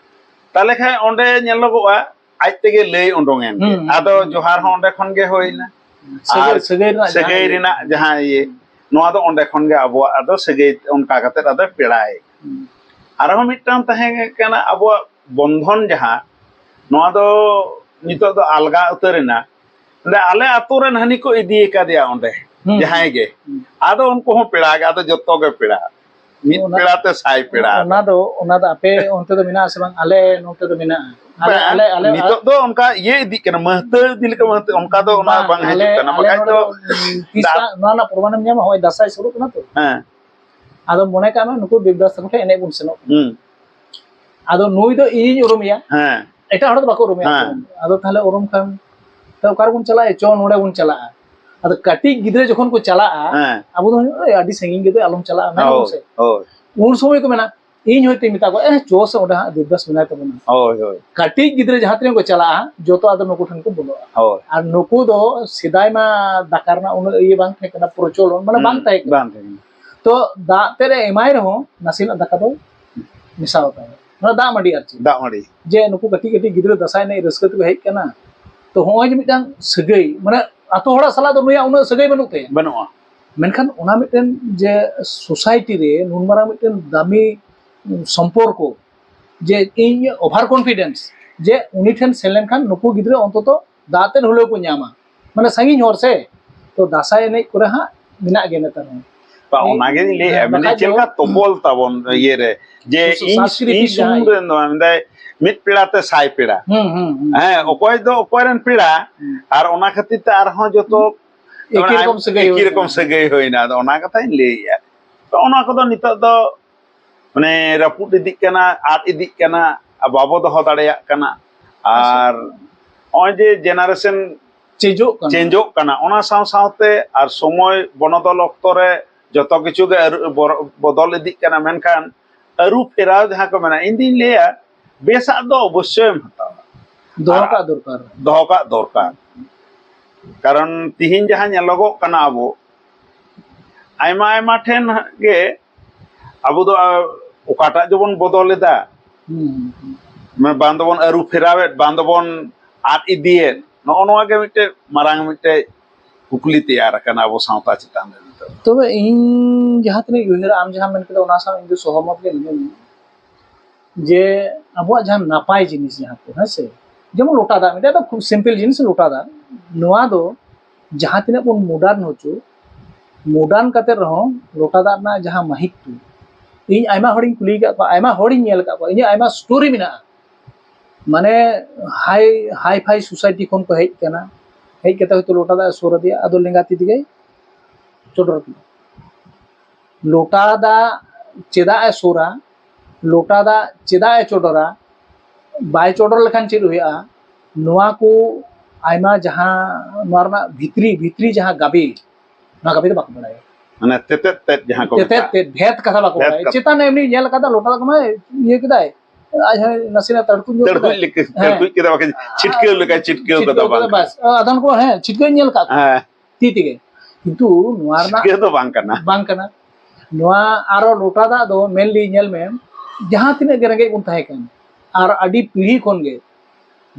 ᱛᱟᱦᱞᱮ ᱠᱷᱟᱱ ᱚᱸᱰᱮ ᱧᱮᱞᱚᱜᱚᱜᱼᱟ ᱟᱡ ᱛᱮᱜᱮ ᱞᱟᱹᱭ ᱩᱰᱩᱝ ᱮᱱ ᱜᱮ᱾ ᱦᱩᱸ, ᱦᱩᱸ, ᱟᱫᱚ ᱦᱩᱸ᱾ ᱡᱚᱦᱟᱨ ᱦᱚᱸ ᱚᱸᱰᱮ ᱠᱷᱚᱱ ᱜᱮ ᱦᱩᱭᱱᱟ᱾ ᱥᱟᱹᱜᱟᱹᱭ, ᱟᱨ ᱥᱟᱹᱜᱟᱹᱭ ᱨᱮᱱᱟᱜ ᱥᱟᱹᱜᱟᱹᱭ ᱡᱟᱦᱟᱸ ᱤᱭᱟᱹ᱾ ᱨᱮᱱᱟᱜ ᱡᱟᱦᱟᱸ ᱤᱭᱟᱹ, ᱱᱚᱣᱟ ᱫᱚ ᱚᱸᱰᱮ ᱠᱷᱚᱱ ᱜᱮ ᱟᱵᱚᱣᱟᱜ ᱟᱫᱚ ᱥᱟᱹᱜᱟᱹᱭ ᱚᱱᱠᱟ ᱠᱟᱛᱮ ᱟᱫᱚ ᱯᱮᱲᱟᱭ᱾ ᱦᱩᱸ᱾ ᱟᱨᱦᱚᱸ ᱢᱤᱫᱴᱟᱝ ᱛᱟᱦᱮᱸ ᱠᱟᱱᱟ ᱟᱵᱚᱣᱟᱜ ᱵᱚᱱᱫᱷᱚᱱ ᱡᱟᱦᱟᱸ, ᱱᱚᱣᱟ ᱫᱚ ᱱᱤᱛᱚᱜ ᱫᱚ ᱟᱞᱜᱟ ᱩᱛᱟᱹᱨ ᱮᱱᱟ᱾ ᱚᱸᱰᱮ ᱟᱞᱮ ᱟᱛᱳ ᱨᱮᱱ ᱦᱟᱹᱱᱤ ᱠᱚ ᱤᱫᱤ ᱟᱠᱟᱫᱮᱭᱟ ᱚᱸᱰᱮ, ᱦᱩᱸ᱾ ᱡᱟᱦᱟᱸᱭ ᱜᱮ᱾ ᱦᱩᱸ᱾ ᱟᱫᱚ ᱩᱱᱠᱩ ᱦᱚᱸ ᱯᱮᱲᱟ ᱜᱮ, ᱟᱫᱚ ᱡᱚᱛᱚ ᱜᱮ ᱯᱮᱲᱟ᱾ ᱢᱤᱫ ᱚᱱᱟ ᱯᱮᱲᱟ ᱛᱮ ᱥᱟᱭ ᱯᱮᱲᱟ᱾ ᱚᱱᱟ ᱫᱚ, ᱚᱱᱟ ᱫᱚ ᱟᱯᱮ ᱚᱱᱛᱮ ᱫᱚ ᱢᱮᱱᱟᱜᱼᱟ ᱥᱮ ᱵᱟᱝ? ᱟᱞᱮ ᱱᱚᱛᱮ ᱫᱚ ᱢᱮᱱᱟᱜᱼᱟ᱾ ᱟᱞᱮ, ᱵᱟᱝ, ᱟᱞᱮ, ᱟᱞᱮ, ᱱᱤᱛᱚᱜ ᱫᱚ ᱚᱱᱠᱟ ᱤᱭᱟᱹ ᱤᱫᱤᱜ ᱠᱟᱱᱟ, ᱢᱟᱹᱦᱛᱟᱹ ᱤᱫᱤ ᱞᱮᱠᱟ ᱢᱟᱹᱦᱛᱟᱹ, ᱚᱱᱠᱟ ᱫᱚ ᱚᱱᱟ ᱵᱟᱝ, ᱵᱟᱝ ᱟᱞᱮ, ᱦᱤᱡᱩᱜ ᱠᱟᱱᱟ, ᱟᱞᱮ ᱵᱟᱠᱷᱟᱡ ᱱᱚᱰᱮ ᱫᱚ ᱫᱚ ᱛᱤᱥ ᱫᱟ- ᱱᱚᱣᱟ ᱨᱮᱱᱟᱜ ᱯᱨᱚᱢᱟᱱᱮᱢ ᱧᱟᱢᱟ? ᱦᱚᱸᱜᱼᱚᱭ ᱫᱟᱸᱥᱟᱭ ᱥᱩᱨᱩᱜ ᱠᱟᱱᱟ ᱛᱚ᱾ ᱦᱮᱸ᱾ ᱟᱫᱚ ᱢᱚᱱᱮ ᱠᱟᱜ ᱢᱮ ᱱᱩᱠᱩ ᱫᱮᱵᱫᱟᱥ ᱛᱟᱠᱚ ᱴᱷᱮᱱ ᱮᱱᱮᱡ ᱵᱚᱱ ᱥᱮᱱᱚᱜ ᱠᱟᱱᱟ᱾ ᱦᱩᱸ᱾ ᱟᱫᱚ ᱱᱩᱭ ᱫᱚ ᱤᱧᱤᱧ ᱩᱨᱩᱢᱮᱭᱟ᱾ ᱦᱮᱸ᱾ ᱮᱴᱟᱜ ᱦᱚᱲ ᱫᱚ ᱵᱟᱠᱚ ᱩᱨᱩᱢᱮᱭᱟ᱾ ᱦᱮᱸ᱾ ᱟᱫᱚ ᱛᱟᱦᱞᱮ ᱩᱨᱩᱢ ᱠᱷᱟᱱ, ᱛᱚ ᱚᱠᱟ ᱨᱮᱵᱚᱱ ᱪᱟᱞᱟᱜᱼᱟ? ᱪᱚ ᱱᱚᱰᱮ ᱵᱚᱱ ᱪᱟᱞᱟᱜᱼᱟ᱾ ᱟᱫᱚ ᱠᱟᱹᱴᱤᱡ ᱜᱤᱫᱽᱨᱟᱹ ᱡᱚᱠᱷᱚᱱ ᱠᱚ ᱪᱟᱞᱟᱜᱼᱟ, ᱦᱮᱸ᱾ ᱟᱵᱚ ᱫᱚ, "ᱳᱭ, ᱟᱹᱰᱤ ᱥᱟᱺᱜᱤᱧ ᱜᱮ ᱫᱚ, ᱟᱞᱚᱢ ᱪᱟᱞᱟᱜᱼᱟ", ᱢᱮᱱᱟ ᱵᱚᱱ ᱦᱳᱭ, ᱥᱮ? ᱦᱳᱭ᱾ ᱩᱱ ᱥᱚᱢᱚᱭ ᱠᱚ ᱢᱮᱱᱟ, ᱤᱧ ᱦᱚᱭᱛᱳᱧ ᱢᱮᱛᱟ ᱠᱚᱣᱟ, ᱮ, ᱪᱚ ᱥᱮ, ᱚᱸᱰᱮ ᱦᱟᱸᱜ ᱫᱮᱵᱽᱫᱟᱥ ᱢᱮᱱᱟᱭ ᱛᱟᱵᱚᱱᱟ᱾ ᱦᱳᱭ, ᱦᱳᱭ᱾ ᱠᱟᱹᱴᱤᱡ ᱜᱤᱫᱽᱨᱟᱹ ᱡᱟᱦᱟᱸ ᱛᱤᱱᱟᱹᱜ ᱠᱚ ᱪᱟᱞᱟᱜᱼᱟ, ᱡᱚᱛᱚ ᱟᱫᱚ ᱱᱩᱠᱩ ᱴᱷᱮᱱ ᱠᱚ ᱵᱚᱞᱚᱜᱼᱟ᱾ ᱦᱳᱭ᱾ ᱟᱨ ᱱᱩᱠᱩ ᱫᱚ ᱥᱮᱫᱟᱭ ᱢᱟ ᱫᱟᱠᱟ ᱨᱮᱱᱟᱜ ᱩᱱᱟᱹᱜ ᱤᱭᱟᱹ ᱵᱟᱝ ᱛᱟᱦᱮᱸ ᱠᱟᱱᱟ, ᱯᱨᱚᱪᱚᱞᱚᱱ, ᱢᱟᱱᱮ, ᱵᱟᱝ ᱦᱩᱸ, ᱛᱟᱦᱮᱸ ᱠᱟᱱᱟ᱾ ᱵᱟᱝ ᱛᱟᱦᱮᱸ ᱠᱟᱱᱟ᱾ ᱛᱚ ᱫᱟᱜ ᱛᱮᱫ ᱮ ᱮᱢᱟᱭ ᱨᱮᱦᱚᱸ ᱱᱟᱥᱮᱱᱟᱜ ᱫᱟᱠᱟ ᱫᱚ ᱢᱮᱥᱟᱣ ᱟᱠᱟᱫᱟ, ᱚᱱᱟ ᱫᱟᱜ ᱢᱟᱹᱰᱤ ᱟᱨ ᱪᱮᱫ᱾ ᱫᱟᱜ ᱢᱟᱹᱰᱤ᱾ ᱡᱮ ᱱᱩᱠᱩ ᱠᱟᱹᱴᱤᱡ ᱠᱟᱹᱴᱤᱡ ᱜᱤᱫᱽᱨᱟᱹ ᱫᱟᱸᱥᱟᱭ ᱮᱱᱮᱡ ᱨᱟᱹᱥᱠᱟᱹ ᱛᱮᱠᱚ ᱦᱮᱡ ᱠᱟᱱᱟ, ᱛᱚ ᱦᱚᱸᱜᱼᱚᱭ ᱡᱮ ᱢᱤᱫᱴᱟᱝ ᱥᱟᱹᱜᱟᱹᱭ, ᱢᱟᱱᱮ ᱟᱛᱳ ᱦᱚᱲᱟᱜ ᱥᱟᱞᱟᱜ ᱫᱚ ᱱᱩᱭᱟᱜ ᱩᱱᱟᱹᱜ ᱥᱟᱹᱜᱟᱹᱭ ᱵᱟᱹᱱᱩᱜ ᱛᱟᱭᱟ᱾ ᱵᱟᱹᱱᱩᱜᱼᱟ᱾ ᱢᱮᱱᱠᱷᱟᱱ ᱚᱱᱟ ᱢᱤᱫᱴᱮᱱ ᱡᱮ ᱥᱳᱥᱟᱭᱴᱤ ᱨᱮ ᱱᱩᱱ ᱢᱟᱨᱟᱝ ᱢᱤᱫᱴᱮᱱ ᱫᱟᱢᱤ ᱥᱚᱢᱯᱚᱨᱠᱚ, ᱡᱮ ᱤᱧ ᱳᱵᱷᱟᱨ ᱠᱚᱱᱯᱷᱤᱰᱮᱱᱥ, ᱡᱮ ᱩᱱᱤ ᱴᱷᱮᱱ ᱥᱮᱱ ᱞᱮᱱᱠᱷᱟᱱ ᱱᱩᱠᱩ ᱜᱤᱫᱽᱨᱟᱹ ᱚᱱᱛᱚᱛᱚ ᱫᱟᱜ ᱛᱮᱫ ᱦᱩᱞᱟᱹᱣ ᱠᱚ ᱧᱟᱢᱟ, ᱢᱟᱱᱮ ᱥᱟᱺᱜᱤᱧ ᱦᱚᱲ ᱥᱮ, ᱛᱚ ᱫᱟᱸᱥᱟᱭ ᱮᱱᱮᱡ ᱠᱚᱨᱮ ᱦᱟᱸᱜ ᱢᱮᱱᱟᱜ ᱜᱮᱭᱟ ᱱᱮᱛᱟᱨ ᱦᱚᱸ᱾ ᱵᱟ, ᱚᱱᱟᱜᱮᱧ ᱞᱟᱹᱭᱮᱫᱼᱟ, ᱦᱮᱸ, ᱢᱮᱱᱫᱟᱹᱧ ᱵᱟᱠᱷᱟᱡ ᱪᱮᱫ ᱞᱮᱠᱟ ᱫᱚ ᱛᱚᱯᱚᱞ ᱛᱟᱵᱚᱱ ᱤᱭᱟᱹᱨᱮ, ᱡᱮ ᱥᱩ-, ᱤᱧ, ᱥᱟᱝᱥᱠᱨᱤᱛᱤᱠ ᱤᱧ ᱥᱩᱢᱩᱝ ᱡᱟᱦᱟᱸ ᱨᱮᱱ ᱫᱚ ᱵᱟᱝ, ᱢᱮᱱᱫᱟᱭ ᱢᱤᱫ ᱯᱮᱲᱟ ᱛᱮ ᱥᱟᱭ ᱯᱮᱲᱟ᱾ ᱦᱩᱸ, ᱦᱩᱸ, ᱦᱩᱸ᱾ ᱦᱮᱸ, ᱚᱠᱚᱭ ᱫᱚ ᱚᱠᱚᱭ ᱨᱮᱱ ᱯᱮᱲᱟ, ᱦᱩᱸ᱾ ᱟᱨ ᱚᱱᱟ ᱠᱷᱟᱹᱛᱤᱨ ᱛᱮ ᱟᱨᱦᱚᱸ ᱡᱚᱛᱚ ᱮᱠᱤ ᱨᱚᱠᱚᱢ ᱥᱟᱹᱜᱟᱹᱭ ᱮᱠᱤ ᱦᱩᱭ ᱨᱚᱠᱚᱢ ᱠᱟᱱᱟ᱾ ᱥᱟᱹᱜᱟᱹᱭ ᱦᱩᱭᱱᱟ᱾ ᱟᱫᱚ ᱚᱱᱟ ᱠᱟᱛᱷᱟᱧ ᱞᱟᱹᱭᱮᱫᱼᱟ᱾ ᱛᱚ ᱚᱱᱟ ᱠᱚᱫᱚ ᱱᱤᱛᱚᱜ ᱫᱚ ᱢᱟᱱᱮ ᱨᱟᱹᱯᱩᱫ ᱤᱫᱤᱜ ᱠᱟᱱᱟ, ᱟᱫ ᱤᱫᱤᱜ ᱠᱟᱱᱟ, ᱟᱨ ᱵᱟᱵᱚ ᱫᱚᱦᱚ ᱫᱟᱲᱮᱭᱟᱜ ᱠᱟᱱᱟ᱾ ᱟᱨ ᱱᱚᱜᱼᱚᱭ ᱡᱮ ᱡᱮᱱᱟᱨᱮᱥᱚᱱ ᱪᱮᱧᱡᱚᱜ ᱠᱟᱱᱟ᱾ ᱪᱮᱧᱡᱚᱜ ᱠᱟᱱᱟ, ᱚᱱᱟ ᱥᱟᱶ ᱥᱟᱶᱛᱮ ᱟᱨ ᱥᱚᱢᱚᱭ ᱵᱚᱱᱚᱫᱚᱞ ᱚᱠᱛᱚ ᱨᱮ ᱡᱚᱛᱚ ᱠᱤᱪᱷᱩ ᱜᱮ ᱟᱹᱨᱩ-, ᱵᱚᱨ-, ᱵᱚᱫᱚᱞ ᱤᱫᱤᱜ ᱠᱟᱱᱟ, ᱢᱮᱱᱠᱷᱟᱱ ᱟᱹᱨᱩ ᱯᱷᱮᱨᱟᱣ ᱡᱟᱦᱟᱸ ᱠᱚ ᱢᱮᱱᱟ, ᱤᱧ ᱫᱩᱧ ᱞᱟᱹᱭᱟ ᱵᱮᱥᱟᱜ ᱫᱚ ᱚᱵᱚᱥᱥᱳᱭ ᱮᱢ ᱦᱟᱛᱟᱣᱟ᱾ ᱫᱚᱦᱚ ᱟᱨ ᱠᱟᱜ ᱫᱚᱨᱠᱟᱨ᱾ ᱫᱚᱦᱚ ᱠᱟᱜ ᱫᱚᱨᱠᱟᱨ᱾ ᱠᱟᱨᱚᱱ ᱛᱤᱦᱤᱧ ᱡᱟᱦᱟᱸ ᱧᱮᱞᱚᱜᱚᱜ ᱠᱟᱱᱟ, ᱟᱵᱚ ᱟᱭᱢᱟ ᱟᱭᱢᱟ ᱴᱷᱮᱱ ᱜᱮ ᱟᱵᱚ ᱫᱚ, ᱟ, ᱚᱠᱟᱴᱟᱜ ᱡᱮᱵᱚᱱ ᱵᱚᱫᱚᱞ ᱮᱫᱟ, ᱦᱩᱸ, ᱦᱩᱸ, ᱦᱩᱸ᱾ ᱢᱟᱱᱮ ᱵᱟᱝ ᱫᱚᱵᱚᱱ ᱟᱹᱨᱩ ᱯᱷᱮᱨᱟᱣᱮᱫ, ᱵᱟᱝ ᱫᱚᱵᱚᱱ ᱟᱫ ᱤᱫᱤᱭᱮᱫ, ᱱᱚᱜᱼᱚ ᱱᱚᱣᱟ ᱜᱮ ᱢᱤᱫᱴᱮᱡ ᱢᱟᱨᱟᱝ ᱢᱤᱫᱴᱮᱡ ᱠᱩᱠᱞᱤ ᱛᱮᱭᱟᱨ ᱟᱠᱟᱱᱟ ᱟᱵᱚ ᱥᱟᱶᱛᱟ ᱪᱮᱛᱟᱱ ᱨᱮ ᱱᱤᱛᱚᱜ᱾ ᱛᱚᱵᱮ ᱤᱧ ᱡᱟᱦᱟᱸ ᱛᱤᱱᱟᱹᱜ ᱤᱧ ᱩᱭᱦᱟᱹᱨᱟ, ᱟᱢ ᱡᱟᱦᱟᱸ ᱢᱮᱱ ᱠᱮᱫᱟ, ᱚᱱᱟ ᱥᱟᱶ ᱤᱧ ᱫᱚ ᱥᱚᱦᱚᱢᱚᱛ ᱜᱮ ᱢᱤᱱᱟᱹᱧᱟ, ᱡᱮ ᱟᱵᱚᱣᱟᱜ ᱡᱟᱦᱟᱸ ᱱᱟᱯᱟᱭ ᱡᱤᱱᱤᱥ, ᱡᱟᱦᱟᱸ ᱠᱚ, ᱦᱮᱸ ᱥᱮ, ᱡᱮᱢᱚᱱ ᱞᱚᱴᱟ ᱫᱟᱜ, ᱢᱤᱫᱴᱮᱡ ᱫᱚ ᱠᱷᱩᱵ ᱥᱤᱢᱯᱮᱞ ᱡᱤᱱᱤᱥ ᱞᱚᱴᱟ ᱫᱟᱜ, ᱱᱚᱣᱟ ᱫᱚ ᱡᱟᱦᱟᱸ ᱛᱤᱱᱟᱹᱜ ᱵᱚᱱ ᱢᱚᱰᱟᱨᱱ ᱦᱚᱪᱚ, ᱢᱚᱰᱟᱨᱱ ᱠᱟᱛᱮ ᱨᱮᱦᱚᱸ ᱞᱚᱴᱟ ᱫᱟᱜ ᱨᱮᱱᱟᱜ ᱡᱟᱦᱟᱸ ᱢᱟᱦᱤᱛ ᱠᱚ, ᱤᱧ ᱟᱭᱢᱟ ᱦᱚᱲᱤᱧ ᱠᱩᱞᱤ ᱟᱠᱟᱫ ᱠᱚᱣᱟ, ᱟᱭᱢᱟ ᱦᱚᱲᱤᱧ ᱧᱮᱞ ᱟᱠᱟᱫ ᱠᱚᱣᱟ, ᱤᱧᱟᱹᱜ ᱟᱭᱢᱟ ᱥᱴᱳᱨᱤ ᱢᱮᱱᱟᱜᱼᱟ᱾ ᱢᱟᱱᱮ ᱦᱟᱭ, ᱦᱟᱭ ᱯᱷᱟᱭ ᱥᱳᱥᱟᱭᱴᱤ ᱠᱷᱚᱱ ᱠᱚ ᱦᱮᱡ ᱟᱠᱟᱱᱟ, ᱦᱮᱡ ᱠᱟᱛᱮ ᱦᱚᱭᱛᱳ ᱞᱚᱴᱟ ᱫᱟᱜ ᱮ ᱥᱩᱨ ᱟᱫᱮᱭᱟ, ᱟᱫᱚ ᱞᱮᱸᱜᱟ ᱛᱤ ᱛᱮᱜᱮᱭ ᱪᱚᱰᱚᱨ ᱠᱮᱫᱟ᱾ ᱞᱚᱴᱟ ᱫᱟᱜ ᱪᱮᱫᱟᱜ ᱮ ᱥᱩᱨᱟ, ᱞᱚᱴᱟ ᱫᱟᱜ ᱪᱮᱫᱟᱜ ᱮ ᱪᱚᱰᱚᱨᱟ, ᱵᱟᱭ ᱪᱚᱰᱚᱨ ᱞᱮᱠᱷᱟᱱ ᱪᱮᱫ ᱦᱩᱭᱩᱜᱼᱟ, ᱱᱚᱣᱟ ᱠᱚ ᱟᱭᱢᱟ ᱡᱟᱦᱟᱸ ᱱᱚᱣᱟ ᱨᱮᱱᱟᱜ ᱵᱷᱤᱛᱨᱤ, ᱵᱷᱤᱛᱨᱤ ᱡᱟᱦᱟᱸ ᱜᱟᱵᱮ, ᱱᱚᱣᱟ ᱜᱟᱵᱮ ᱫᱚ ᱵᱟᱠᱚ ᱵᱟᱲᱟᱭᱟ᱾ ᱢᱟᱱᱮ ᱛᱮᱛᱮᱫ ᱛᱮᱫ ᱡᱟᱦᱟᱸ ᱠᱚ ᱛᱮᱛᱮᱫ ᱢᱮᱛᱟᱜᱼᱟ᱾ ᱛᱮᱫ, ᱵᱷᱮᱫ ᱠᱟᱛᱷᱟ ᱵᱟᱠᱚ ᱵᱷᱮᱫ ᱵᱟᱲᱟᱭᱟ᱾ ᱠᱟᱛᱷᱟ᱾ ᱪᱮᱛᱟᱱ ᱮᱢᱱᱤ ᱧᱮᱞ ᱟᱠᱟᱫᱟ, ᱞᱚᱴᱟ ᱫᱟᱜ ᱠᱚᱢᱟ ᱤᱭᱟᱹ ᱠᱮᱫᱟᱭ, ᱟᱡ ᱦᱚᱸ ᱱᱟᱥᱮᱱᱟᱜ ᱛᱟᱹᱲᱠᱩᱡ ᱧᱚᱜ ᱛᱟᱹᱲᱠᱩᱡ ᱠᱮᱫᱟᱭ᱾ ᱞᱮᱠᱟ, ᱦᱮᱸ᱾ ᱛᱟᱹᱲᱠᱩᱡ ᱠᱮᱫᱟ, ᱵᱟᱠᱷᱟᱱ ᱪᱷᱤᱴᱠᱟᱹᱣ ᱞᱮᱠᱟ ᱪᱷᱤᱴᱠᱟᱹᱣ ᱪᱷᱤᱴᱠᱟᱹᱣ ᱠᱟᱫᱟ, ᱠᱟᱫᱟ, ᱵᱟᱝ ᱵᱟᱥ᱾ ᱠᱟᱱᱟ᱾ ᱟᱫᱷᱟᱱ ᱠᱚ, ᱦᱮᱸ, ᱪᱷᱤᱴᱠᱟᱹᱣ ᱧᱮᱞ ᱠᱟᱜ ᱠᱚᱣᱟ᱾ ᱦᱮᱸ᱾ ᱛᱤ ᱛᱮᱜᱮ᱾ ᱠᱤᱱᱛᱩ ᱱᱚᱣᱟ ᱨᱮᱱᱟᱜ ᱪᱷᱤᱴᱠᱟᱹᱣ ᱫᱚ ᱵᱟᱝ ᱠᱟᱱᱟ᱾ ᱵᱟᱝ ᱠᱟᱱᱟ᱾ ᱱᱚᱣᱟ ᱟᱨᱚ ᱞᱚᱴᱟ ᱫᱟᱜ ᱫᱚ mainly ᱧᱮᱞ ᱢᱮ, ᱡᱟᱦᱟᱸ ᱛᱤᱱᱟᱹᱜ ᱜᱮ ᱨᱮᱸᱜᱮᱡ ᱵᱚᱱ ᱛᱟᱦᱮᱸ ᱠᱟᱱ, ᱟᱨ ᱟᱹᱰᱤ ᱯᱤᱲᱦᱤ ᱠᱷᱚᱱ ᱜᱮ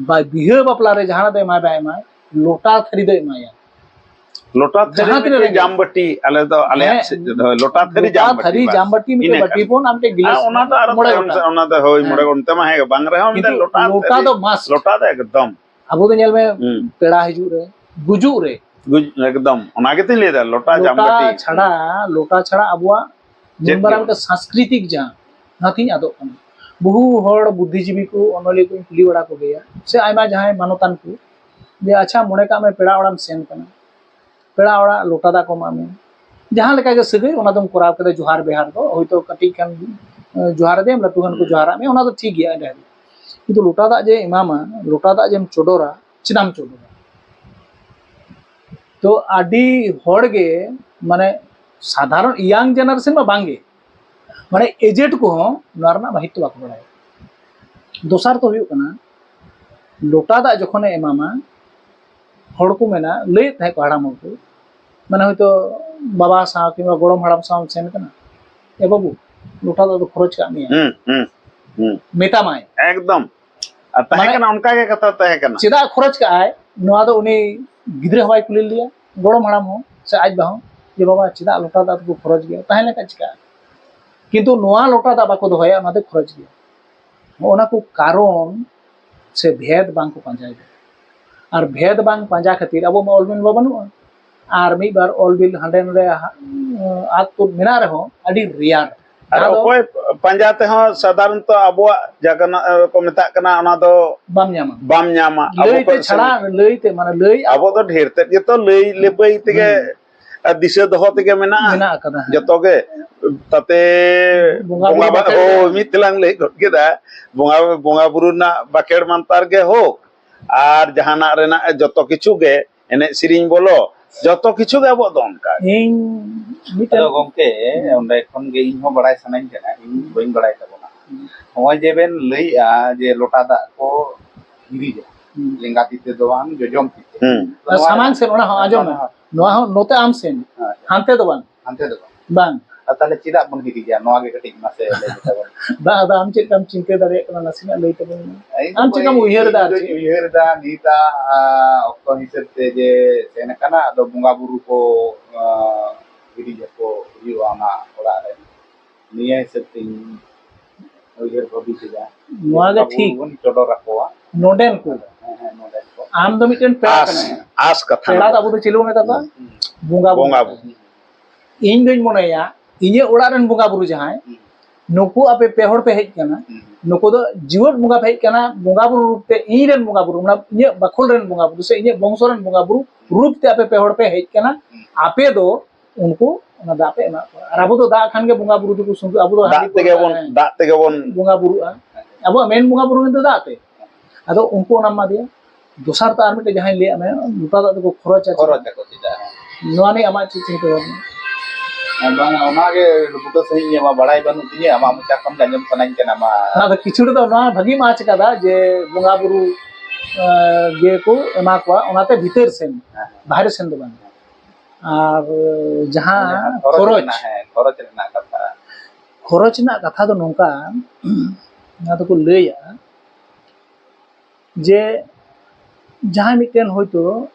ᱵᱟ-, ᱵᱤᱦᱟᱹ ᱵᱟᱯᱞᱟ ᱨᱮ ᱡᱟᱦᱟᱸ ᱫᱚ ᱮᱢᱟᱭ ᱵᱟᱭ ᱮᱢᱟᱭ, ᱞᱚᱴᱟ ᱛᱷᱟᱹᱨᱤ ᱫᱚ ᱮᱢᱟᱭᱟ᱾ ᱞᱚᱴᱟ ᱛᱷᱟᱹᱨᱤ ᱡᱟᱦᱟᱸ ᱛᱤᱱᱟᱹᱜ ᱢᱤᱫᱴᱮᱡ ᱨᱮᱸᱜᱮᱡ᱾ ᱡᱟᱢᱵᱟᱹᱴᱤ, ᱟᱞᱮ ᱫᱚ ᱟᱞᱮᱭᱟᱜ ᱦᱮᱸ, ᱥᱮᱫ ᱫᱚ ᱞᱚᱴᱟ ᱛᱷᱟᱹᱨᱤ ᱞᱚᱴᱟ ᱡᱟᱢᱵᱟᱹᱴᱤ, ᱛᱷᱟᱹᱨᱤ ᱵᱟᱥ᱾ ᱡᱟᱢᱵᱟᱹᱴᱤ, ᱢᱤᱫᱴᱮᱡ ᱤᱱᱟᱹ ᱵᱟᱹᱴᱤ ᱠᱷᱟᱱ᱾ ᱦᱚᱯᱚᱱ ᱟᱨ ᱢᱤᱫᱴᱮᱡ ᱜᱤᱞᱟᱹᱥ ᱟᱨ ᱚᱱᱟ ᱫᱚ ᱟᱨᱚ ᱢᱚᱬᱮ ᱛᱟᱭᱚᱢ ᱜᱚᱴᱟᱝ᱾ ᱥᱮᱫ, ᱚᱱᱟ ᱫᱚ ᱦᱳᱭ, ᱦᱮᱸ᱾ ᱢᱚᱬᱮ ᱜᱚᱴᱟᱝ, ᱚᱱᱛᱮ ᱢᱟ ᱦᱮᱸ ᱜᱮ, ᱵᱟᱝ ᱨᱮᱦᱚᱸ ᱢᱤᱫᱴᱮᱱ ᱠᱤᱱᱛᱩ ᱞᱚᱴᱟ ᱞᱚᱴᱟ ᱛᱷᱟᱹᱨᱤ, ᱫᱚ must᱾ ᱞᱚᱴᱟ ᱫᱚ ᱮᱠᱫᱚᱢ᱾ ᱟᱵᱚ ᱫᱚ ᱧᱮᱞ ᱢᱮ, ᱦᱩᱸ᱾ ᱯᱮᱲᱟ ᱦᱤᱡᱩᱜ ᱨᱮ, ᱜᱩᱡᱩᱜ ᱨᱮ, ᱜᱩᱡ-, ᱮᱠᱫᱚᱢ᱾ ᱚᱱᱟ ᱜᱮᱛᱚᱧ ᱞᱟᱹᱭᱫᱟ, ᱞᱚᱴᱟ ᱞᱚᱴᱟ ᱡᱟᱢᱵᱟᱹᱴᱤ᱾ ᱪᱷᱟᱲᱟ, ᱞᱚᱴᱟ ᱪᱷᱟᱲᱟ ᱟᱵᱚᱣᱟᱜ ᱪᱮᱫ ᱢᱮᱱ ᱵᱟᱨᱟ ᱜᱮ ᱢᱤᱫᱴᱮᱱ ᱥᱟᱝᱥᱠᱨᱤᱛᱤᱠ ᱡᱟᱦᱟᱸ, ᱚᱱᱟᱛᱤᱧ ᱟᱫᱚᱜ ᱠᱟᱱᱟ᱾ ᱵᱚᱦᱩ ᱦᱚᱲ ᱵᱩᱫᱽᱫᱷᱤᱡᱤᱵᱤ ᱠᱚ, ᱚᱱᱚᱞᱤᱭᱟᱹ ᱠᱚᱧ ᱠᱩᱞᱤ ᱵᱟᱲᱟ ᱠᱚᱜᱮᱭᱟ, ᱥᱮ ᱟᱭᱢᱟ ᱡᱟᱦᱟᱸᱭ ᱢᱟᱱᱚᱛᱟᱱ ᱠᱚ, ᱡᱮ, "ᱟᱪᱪᱷᱟ, ᱢᱚᱱᱮ ᱠᱟᱜ ᱢᱮ ᱯᱮᱲᱟ ᱚᱲᱟᱜ ᱮᱢ ᱥᱮᱱ ᱠᱟᱱᱟ, ᱯᱮᱲᱟ ᱚᱲᱟᱜ ᱞᱚᱴᱟ ᱫᱟᱜ ᱠᱚ ᱮᱢᱟᱜ ᱢᱮ, ᱡᱟᱦᱟᱸ ᱞᱮᱠᱟ ᱜᱮ ᱥᱟᱹᱜᱟᱹᱭ, ᱚᱱᱟ ᱫᱚᱢ ᱠᱚᱨᱟᱣ ᱠᱮᱫᱟ, ᱡᱚᱦᱟᱨ ᱵᱮᱦᱟᱨ ᱫᱚ, ᱦᱚᱭᱛᱳ ᱠᱟᱹᱴᱤᱡ ᱠᱷᱟᱱ, ᱮ, ᱡᱚᱦᱟᱨ ᱟᱫᱮᱭᱟᱢ, ᱞᱟᱹᱴᱩ ᱠᱷᱟᱱ ᱠᱚ ᱦᱩᱸ᱾ ᱡᱚᱦᱟᱨᱟᱜ ᱢᱮ, ᱚᱱᱟ ᱫᱚ ᱴᱷᱤᱠ ᱜᱮᱭᱟ, ᱮᱸᱰᱮ ᱦᱟᱹᱵᱤᱡ᱾ ᱠᱤᱱᱛᱩ ᱞᱚᱴᱟ ᱫᱟᱜ ᱡᱮ ᱮᱢᱟᱢᱟ, ᱞᱚᱴᱟ ᱫᱟᱜ ᱡᱮᱢ ᱪᱚᱰᱚᱨᱟ, ᱪᱮᱫᱟᱜ ᱮᱢ ᱪᱚᱰᱚᱨᱟ?" ᱛᱚ ᱟᱹᱰᱤ ᱦᱚᱲ ᱜᱮ, ᱢᱟᱱᱮ, ᱥᱟᱫᱷᱟᱨᱚᱱ young generation ᱢᱟ ᱵᱟᱝ ᱜᱮ, ᱢᱟᱱᱮ aged ᱠᱚᱦᱚᱸ ᱱᱚᱣᱟ ᱨᱮᱱᱟᱜ ᱢᱟᱦᱟᱛᱢᱚ ᱵᱟᱠᱚ ᱵᱟᱲᱟᱭᱟ᱾ ᱫᱚᱥᱟᱨ ᱫᱚ ᱦᱩᱭᱩᱜ ᱠᱟᱱᱟ, ᱞᱚᱴᱟ ᱫᱟᱜ ᱡᱚᱠᱷᱚᱱᱮ ᱮᱢᱟᱢᱟ, ᱦᱚᱲ ᱠᱚ ᱢᱮᱱᱟ, ᱞᱟᱹᱭᱮᱫ ᱛᱟᱦᱮᱸ ᱠᱚ ᱦᱟᱲᱟᱢ ᱦᱚᱲ ᱠᱚ, ᱢᱟᱱᱮ ᱦᱚᱭᱛᱳ ᱵᱟᱵᱟ ᱥᱟᱶ ᱠᱤᱝᱵᱟ ᱜᱚᱲᱚᱢ ᱦᱟᱲᱟᱢ ᱥᱟᱶ ᱮᱢ ᱥᱮᱱ ᱠᱟᱱᱟ, "ᱮ ᱵᱟᱹᱵᱩ, ᱞᱚᱴᱟ ᱫᱟᱜ ᱫᱚ ᱠᱷᱚᱨᱚᱪ ᱠᱟᱜ ᱢᱮᱭᱟ", ᱦᱩᱸ, ᱦᱩᱸ, ᱦᱩᱸ᱾ ᱢᱮᱛᱟᱢᱟᱭ᱾ ᱮᱠᱫᱚᱢ᱾ ᱟᱨ ᱛᱟᱦᱮᱸ ᱢᱟᱱᱮ ᱠᱟᱱᱟ, ᱚᱱᱠᱟ ᱜᱮ ᱠᱟᱛᱷᱟ ᱛᱟᱦᱮᱸ ᱠᱟᱱᱟ᱾ ᱪᱮᱫᱟᱜ ᱠᱷᱚᱨᱚᱪ ᱠᱟᱜᱼᱟᱭ, ᱱᱚᱣᱟ ᱫᱚ ᱩᱱᱤ ᱜᱤᱫᱽᱨᱟᱹ ᱦᱚᱸ ᱵᱟᱭ ᱠᱩᱞᱤ ᱞᱮᱫᱮᱭᱟ, ᱜᱚᱲᱚᱢ ᱦᱟᱲᱟᱢ ᱦᱚᱸ ᱥᱮ ᱟᱡ ᱵᱟ ᱦᱚᱸ, ᱡᱮ, "ᱵᱟᱵᱟ, ᱪᱮᱫᱟᱜ ᱞᱚᱴᱟ ᱫᱟᱜ ᱫᱚᱠᱚ ᱠᱷᱚᱨᱚᱪ ᱜᱮᱭᱟ? ᱛᱟᱦᱮᱸ ᱞᱮᱱᱠᱷᱟᱱ ᱪᱤᱠᱟᱹᱜᱼᱟ?" ᱠᱤᱱᱛᱩ ᱱᱚᱣᱟ ᱞᱚᱴᱟ ᱫᱟᱜ ᱵᱟᱠᱚ ᱫᱚᱦᱚᱭᱟ, ᱚᱱᱟ ᱫᱚ ᱠᱷᱚᱨᱚᱪ ᱜᱮᱭᱟ᱾ ᱱᱚᱜᱼᱚ ᱱᱟ ᱠᱚ ᱠᱟᱨᱚᱱ ᱥᱮ ᱵᱷᱮᱫᱽ ᱵᱟᱝ ᱠᱚ ᱯᱟᱸᱡᱟᱭᱮᱫᱟ᱾ ᱟᱨ ᱵᱷᱮᱫᱽ ᱵᱟᱝ ᱯᱟᱸᱡᱟ ᱠᱷᱟᱹᱛᱤᱨ ᱟᱵᱚ ᱢᱟ ᱚᱞ ᱢᱤᱞ ᱢᱟ ᱵᱟᱹᱱᱩᱜᱼᱟ᱾ ᱟᱨ ᱢᱤᱫ ᱵᱟᱨ ᱚᱞ ᱵᱤᱞ ᱦᱟᱸᱰᱮ ᱱᱚᱰᱮ ᱦᱟ-, ᱟᱫ ᱛᱩᱫ ᱢᱮᱱᱟᱜ ᱨᱮᱦᱚᱸ ᱟᱹᱰᱤ rare᱾ ᱟᱨ ᱡᱟᱦᱟᱸ ᱫᱚ ᱚᱠᱚᱭ ᱯᱟᱸᱡᱟ ᱛᱮᱦᱚᱸ ᱥᱟᱫᱷᱟᱨᱚᱱᱛᱚ ᱟᱵᱚᱣᱟᱜ ᱡᱟᱦᱟᱸ ᱠᱚ ᱢᱮᱛᱟᱜ ᱠᱟᱱᱟ, ᱚᱱᱟ ᱫᱚ ᱵᱟᱢ ᱧᱟᱢᱟ᱾ ᱵᱟᱢ ᱧᱟᱢᱟ᱾ ᱟᱵᱚ ᱞᱟᱹᱭᱛᱮ ᱠᱚ ᱪᱷᱟᱲᱟ, ᱞᱟᱹᱭᱛᱮ, ᱢᱟᱱᱮ, ᱞᱟᱹᱭ ᱟᱵᱚ ᱫᱚ ᱰᱷᱮᱨ ᱛᱮᱫ ᱜᱮᱛᱚ ᱞᱟᱹᱭ ᱞᱟᱹᱯᱟᱹᱭ ᱛᱮᱜᱮ ᱦᱩᱸ᱾ ᱟᱨ ᱫᱤᱥᱟᱹ ᱫᱚᱦᱚ ᱛᱮᱜᱮ ᱢᱮᱱᱟᱜᱼᱟ᱾ ᱢᱮᱱᱟᱜ ᱟᱠᱟᱫᱟ, ᱦᱮᱸ᱾ ᱡᱚᱛᱚ ᱜᱮ ᱵᱚᱸᱜᱟ ᱵᱚᱸᱜᱟ ᱵᱩᱨᱩ ᱵᱟ-, ᱵᱟᱠᱷᱮᱲ ᱦᱳᱭ, ᱨᱮ᱾ ᱢᱤᱫ ᱛᱮᱞᱟᱝ ᱞᱟᱹᱭ ᱜᱚᱫ ᱠᱮᱫᱟ, ᱵᱚᱸᱜᱟ, ᱵᱚᱸᱜᱟ ᱵᱩᱨᱩ ᱨᱮᱱᱟᱜ ᱵᱟᱠᱷᱮᱲ ᱢᱟᱱᱛᱟᱨ ᱜᱮ ᱦᱳᱠ, ᱟᱨ ᱡᱟᱦᱟᱱᱟᱜ ᱨᱮᱱᱟᱜ ᱡᱚᱛᱚ ᱠᱤᱪᱷᱩ ᱜᱮ, ᱮᱱᱮᱡ ᱥᱮᱨᱮᱧ ᱵᱚᱞᱚ, ᱡᱚᱛᱚ ᱠᱤᱪᱷᱩ ᱜᱮ ᱟᱵᱚᱣᱟᱜ ᱫᱚ ᱚᱱᱠᱟ ᱜᱮ᱾ ᱤᱧ ᱢᱤᱫᱴᱮᱱ ᱟᱫᱚ ᱜᱚᱢᱠᱮ, ᱚᱸᱰᱮ ᱠᱷᱚᱱ ᱜᱮ ᱤᱧ ᱦᱚᱸ ᱵᱟᱲᱟᱭ ᱥᱟᱱᱟᱧ ᱠᱟᱱᱟ, ᱤᱧ ᱵᱟᱹᱧ ᱵᱟᱲᱟᱭ ᱛᱟᱵᱚᱱᱟ᱾ ᱱᱚᱜᱼᱚᱭ ᱡᱮ ᱵᱮᱱ ᱞᱟᱹᱭᱮᱜᱼᱟ ᱡᱮ ᱞᱚᱴᱟ ᱫᱟᱜ ᱠᱚ ᱦᱤᱨᱤᱡᱟ, ᱦᱩᱸ᱾ ᱞᱮᱸᱜᱟ ᱛᱤ ᱛᱮ ᱫᱚ ᱵᱟᱝ, ᱡᱚᱡᱚᱢ ᱛᱤ ᱛᱮ᱾ ᱦᱩᱸ᱾ ᱛᱚ ᱟᱨ ᱱᱚᱣᱟ ᱥᱟᱢᱟᱝ ᱨᱮᱱᱟᱜ ᱥᱮᱫ, ᱚᱱᱟ ᱦᱚᱸ ᱟᱸᱡᱚᱢ ᱢᱮ᱾ ᱱᱚᱣᱟ ᱦᱚᱸ ᱱᱚᱛᱮ ᱟᱢ ᱥᱮᱱ, ᱦᱮᱸ᱾ ᱦᱟᱱᱛᱮ ᱫᱚ ᱵᱟᱝ᱾ ᱦᱟᱱᱛᱮ ᱫᱚ ᱵᱟᱝ᱾ ᱵᱟᱝ᱾ ᱟᱨ ᱛᱟᱦᱞᱮ ᱪᱮᱫᱟᱜ ᱵᱚᱱ ᱦᱤᱨᱤᱡᱟ? ᱱᱚᱣᱟ ᱜᱮ ᱠᱟᱹᱴᱤᱡ ᱢᱟᱥᱮ ᱞᱟᱹᱭ ᱛᱟᱵᱚᱱ ᱢᱮ᱾ ᱵᱟᱝ, ᱟᱫᱚ ᱟᱢ ᱪᱮᱫ ᱞᱮᱠᱟᱢ ᱪᱤᱱᱛᱟᱹ ᱫᱟᱲᱮᱭᱟᱜ ᱠᱟᱱᱟ, ᱱᱟᱥᱮᱱᱟᱜ ᱞᱟᱹᱭ ᱛᱟᱵᱚᱱ ᱢᱮ᱾ ᱤᱧ ᱟᱢ ᱫᱚ ᱪᱮᱫ ᱞᱮᱠᱟᱢ ᱤᱧ ᱩᱭᱦᱟᱹᱨ ᱮᱫᱟ ᱟᱨ ᱫᱚᱧ ᱪᱮᱫ? ᱩᱭᱦᱟᱹᱨ ᱮᱫᱟ ᱱᱤᱛᱟᱜ, ᱟ, ᱚᱠᱛᱚ ᱦᱤᱥᱟᱹᱵ ᱛᱮ ᱡᱮ ᱥᱮᱱ ᱟᱠᱟᱱᱟ, ᱟᱫᱚ ᱵᱚᱸᱜᱟ ᱵᱩᱨᱩ ᱠᱚ, ᱟ, ᱦᱤᱨᱤᱡ ᱟᱠᱚ ᱦᱩᱭᱩᱜᱼᱟ ᱚᱱᱟ ᱚᱲᱟᱜ ᱨᱮ᱾ ᱱᱤᱭᱟᱹ ᱦᱤᱥᱟᱹᱵ ᱛᱤᱧ ᱩᱭᱦᱟᱹᱨ ᱵᱷᱟᱹᱵᱤᱛ ᱮᱫᱟ᱾ ᱱᱚᱣᱟ ᱜᱮ ᱵᱚᱸᱜᱟ ᱵᱩᱨᱩ ᱴᱷᱤᱠ᱾ ᱵᱚᱱ ᱪᱚᱰᱚᱨ ᱟᱠᱚᱣᱟ᱾ ᱱᱚᱰᱮᱱ ᱠᱚ᱾ ᱦᱮᱸ, ᱦᱮᱸ, ᱱᱚᱰᱮᱱ ᱠᱚ᱾ ᱟᱢ ᱫᱚ ᱢᱤᱫᱴᱮᱱ ᱯᱮᱲᱟ ᱟᱥ, ᱠᱟᱱᱟᱢ᱾ ᱟᱥ ᱠᱟᱛᱷᱟ ᱯᱮᱲᱟ ᱫᱚ ᱱᱚᱰᱮ᱾ ᱟᱵᱚ ᱫᱚ ᱪᱮᱫ ᱵᱚᱱ ᱢᱮᱛᱟ ᱠᱚᱣᱟ? ᱦᱩᱸ᱾ ᱵᱚᱸᱜᱟ ᱵᱩᱨᱩ᱾ ᱵᱚᱸᱜᱟ ᱵᱩᱨᱩ᱾ ᱤᱧ ᱫᱩᱧ ᱢᱚᱱᱮᱭᱟ, ᱤᱧᱟᱹᱜ ᱚᱲᱟᱜ ᱨᱮᱱ ᱵᱚᱸᱜᱟ ᱵᱩᱨᱩ ᱡᱟᱦᱟᱸᱭ, ᱦᱩᱸ᱾ ᱱᱩᱠᱩ ᱟᱯᱮ ᱯᱮ ᱦᱚᱲ ᱯᱮ ᱦᱮᱡ ᱠᱟᱱᱟ, ᱦᱩᱸ᱾ ᱱᱩᱠᱩ ᱫᱚ ᱡᱤᱣᱮᱫ ᱵᱚᱸᱜᱟ ᱯᱮ ᱦᱮᱡ ᱠᱟᱱᱟ, ᱵᱚᱸᱜᱟ ᱵᱩᱨᱩ ᱨᱩᱯ ᱛᱮ ᱤᱧ ᱨᱮᱱ ᱵᱚᱸᱜᱟ ᱵᱩᱨᱩ, ᱢᱟᱱᱮ ᱤᱧᱟᱹᱜ ᱵᱟᱠᱷᱳᱞ ᱨᱮᱱ ᱵᱚᱸᱜᱟ ᱵᱩᱨᱩ ᱥᱮ ᱤᱧᱟᱹᱜ ᱵᱚᱝᱥᱚ ᱨᱮᱱ ᱵᱚᱸᱜᱟ ᱵᱩᱨᱩ ᱨᱩᱯ ᱛᱮ ᱟᱯᱮ ᱯᱮ ᱦᱚᱲ ᱯᱮ ᱦᱮᱡ ᱠᱟᱱᱟ, ᱦᱩᱸ᱾ ᱟᱯᱮ ᱫᱚ ᱩᱱᱠᱩ ᱚᱱᱟ ᱫᱟᱜ ᱯᱮ ᱮᱢᱟ ᱠᱚᱣᱟ᱾ ᱟᱨ ᱟᱵᱚ ᱫᱚ ᱫᱟᱜ ᱠᱷᱟᱱ ᱜᱮ ᱵᱚᱸᱜᱟ ᱵᱩᱨᱩ ᱫᱚᱠᱚ ᱥᱩᱫᱷᱩ, ᱟᱵᱚ ᱫᱚ ᱫᱟᱜ ᱦᱟᱺᱰᱤ ᱛᱮᱜᱮ ᱯᱟᱹᱣᱨᱟᱹ, ᱵᱚᱱ, ᱦᱮᱸ, ᱫᱟᱜ ᱛᱮᱜᱮ ᱵᱚᱱ ᱵᱚᱸᱜᱟ ᱵᱩᱨᱩᱜᱼᱟ᱾ ᱟᱵᱚᱣᱟᱜ ᱢᱮᱱ ᱵᱚᱸᱜᱟ ᱵᱩᱨᱩ ᱠᱤᱱᱛᱩ ᱫᱟᱜ ᱛᱮ᱾ ᱟᱫᱚ ᱩᱱᱠᱩ ᱚᱱᱟᱢ ᱮᱢᱟ ᱫᱮᱭᱟ᱾ ᱫᱚᱥᱟᱨ ᱛᱮ ᱟᱨ ᱢᱤᱫᱴᱮᱡ ᱡᱟᱦᱟᱸᱧ ᱞᱟᱹᱭᱟᱫ ᱢᱮ, ᱞᱚᱴᱟ ᱫᱟᱜ ᱫᱚᱠᱚ ᱠᱷᱚᱨᱚᱪᱟ ᱪᱮᱫᱟᱜ? ᱠᱷᱚᱨᱚᱪ ᱟᱠᱚ ᱪᱮᱫᱟᱜ? ᱱᱚᱣᱟ ᱱᱤᱭᱮ ᱟᱢᱟᱜ ᱪᱮᱫ ᱪᱤᱱᱛᱟᱹ ᱵᱷᱟᱵᱽᱱᱟ? ᱦᱮᱸ, ᱵᱟᱝᱟ, ᱚᱱᱟᱜᱮ ᱵᱩᱴᱟᱹ ᱥᱟᱺᱦᱤᱡ ᱤᱧ ᱢᱟ ᱵᱟᱲᱟᱭ ᱵᱟᱹᱱᱩᱜ ᱛᱤᱧᱟᱹ, ᱟᱢᱟᱜ ᱢᱚᱪᱟ ᱠᱷᱚᱱ ᱜᱮ ᱟᱸᱡᱚᱢ ᱥᱟᱱᱟᱧ ᱠᱟᱱᱟ, ᱢᱟ᱾ ᱟᱫᱚ ᱠᱤᱪᱷᱩ ᱨᱮᱫᱚ ᱱᱚᱣᱟ ᱵᱷᱟᱹᱜᱤᱢ ᱟᱸᱪ ᱠᱟᱫᱟ ᱡᱮ ᱵᱚᱸᱜᱟ ᱵᱩᱨᱩ, ᱮᱸ, ᱜᱮᱠᱚ ᱮᱢᱟ ᱠᱚᱣᱟ, ᱚᱱᱟᱛᱮ ᱵᱷᱤᱛᱟᱹᱨ ᱥᱮᱱ, ᱦᱮᱸ᱾ ᱵᱟᱦᱨᱮ ᱥᱮᱱ ᱫᱚ ᱵᱟᱝ᱾ ᱟᱨ ᱡᱟᱦᱟᱸ ᱡᱟᱦᱟᱸ ᱠᱷᱚᱨᱚᱪ ᱠᱷᱚᱨᱚᱪ, ᱨᱮᱱᱟᱜ, ᱦᱮᱸ, ᱠᱷᱚᱨᱚᱪ ᱨᱮᱱᱟᱜ ᱠᱟᱛᱷᱟ᱾ ᱠᱷᱚᱨᱚᱪ ᱨᱮᱱᱟᱜ ᱠᱟᱛᱷᱟ ᱫᱚ ᱱᱚᱝᱠᱟ, ᱚᱱᱟ ᱫᱚᱠᱚ ᱞᱟᱹᱭᱟ ᱡᱮ ᱡᱟᱦᱟᱸᱭ ᱢᱤᱫᱴᱮᱱ ᱦᱚᱭᱛᱳ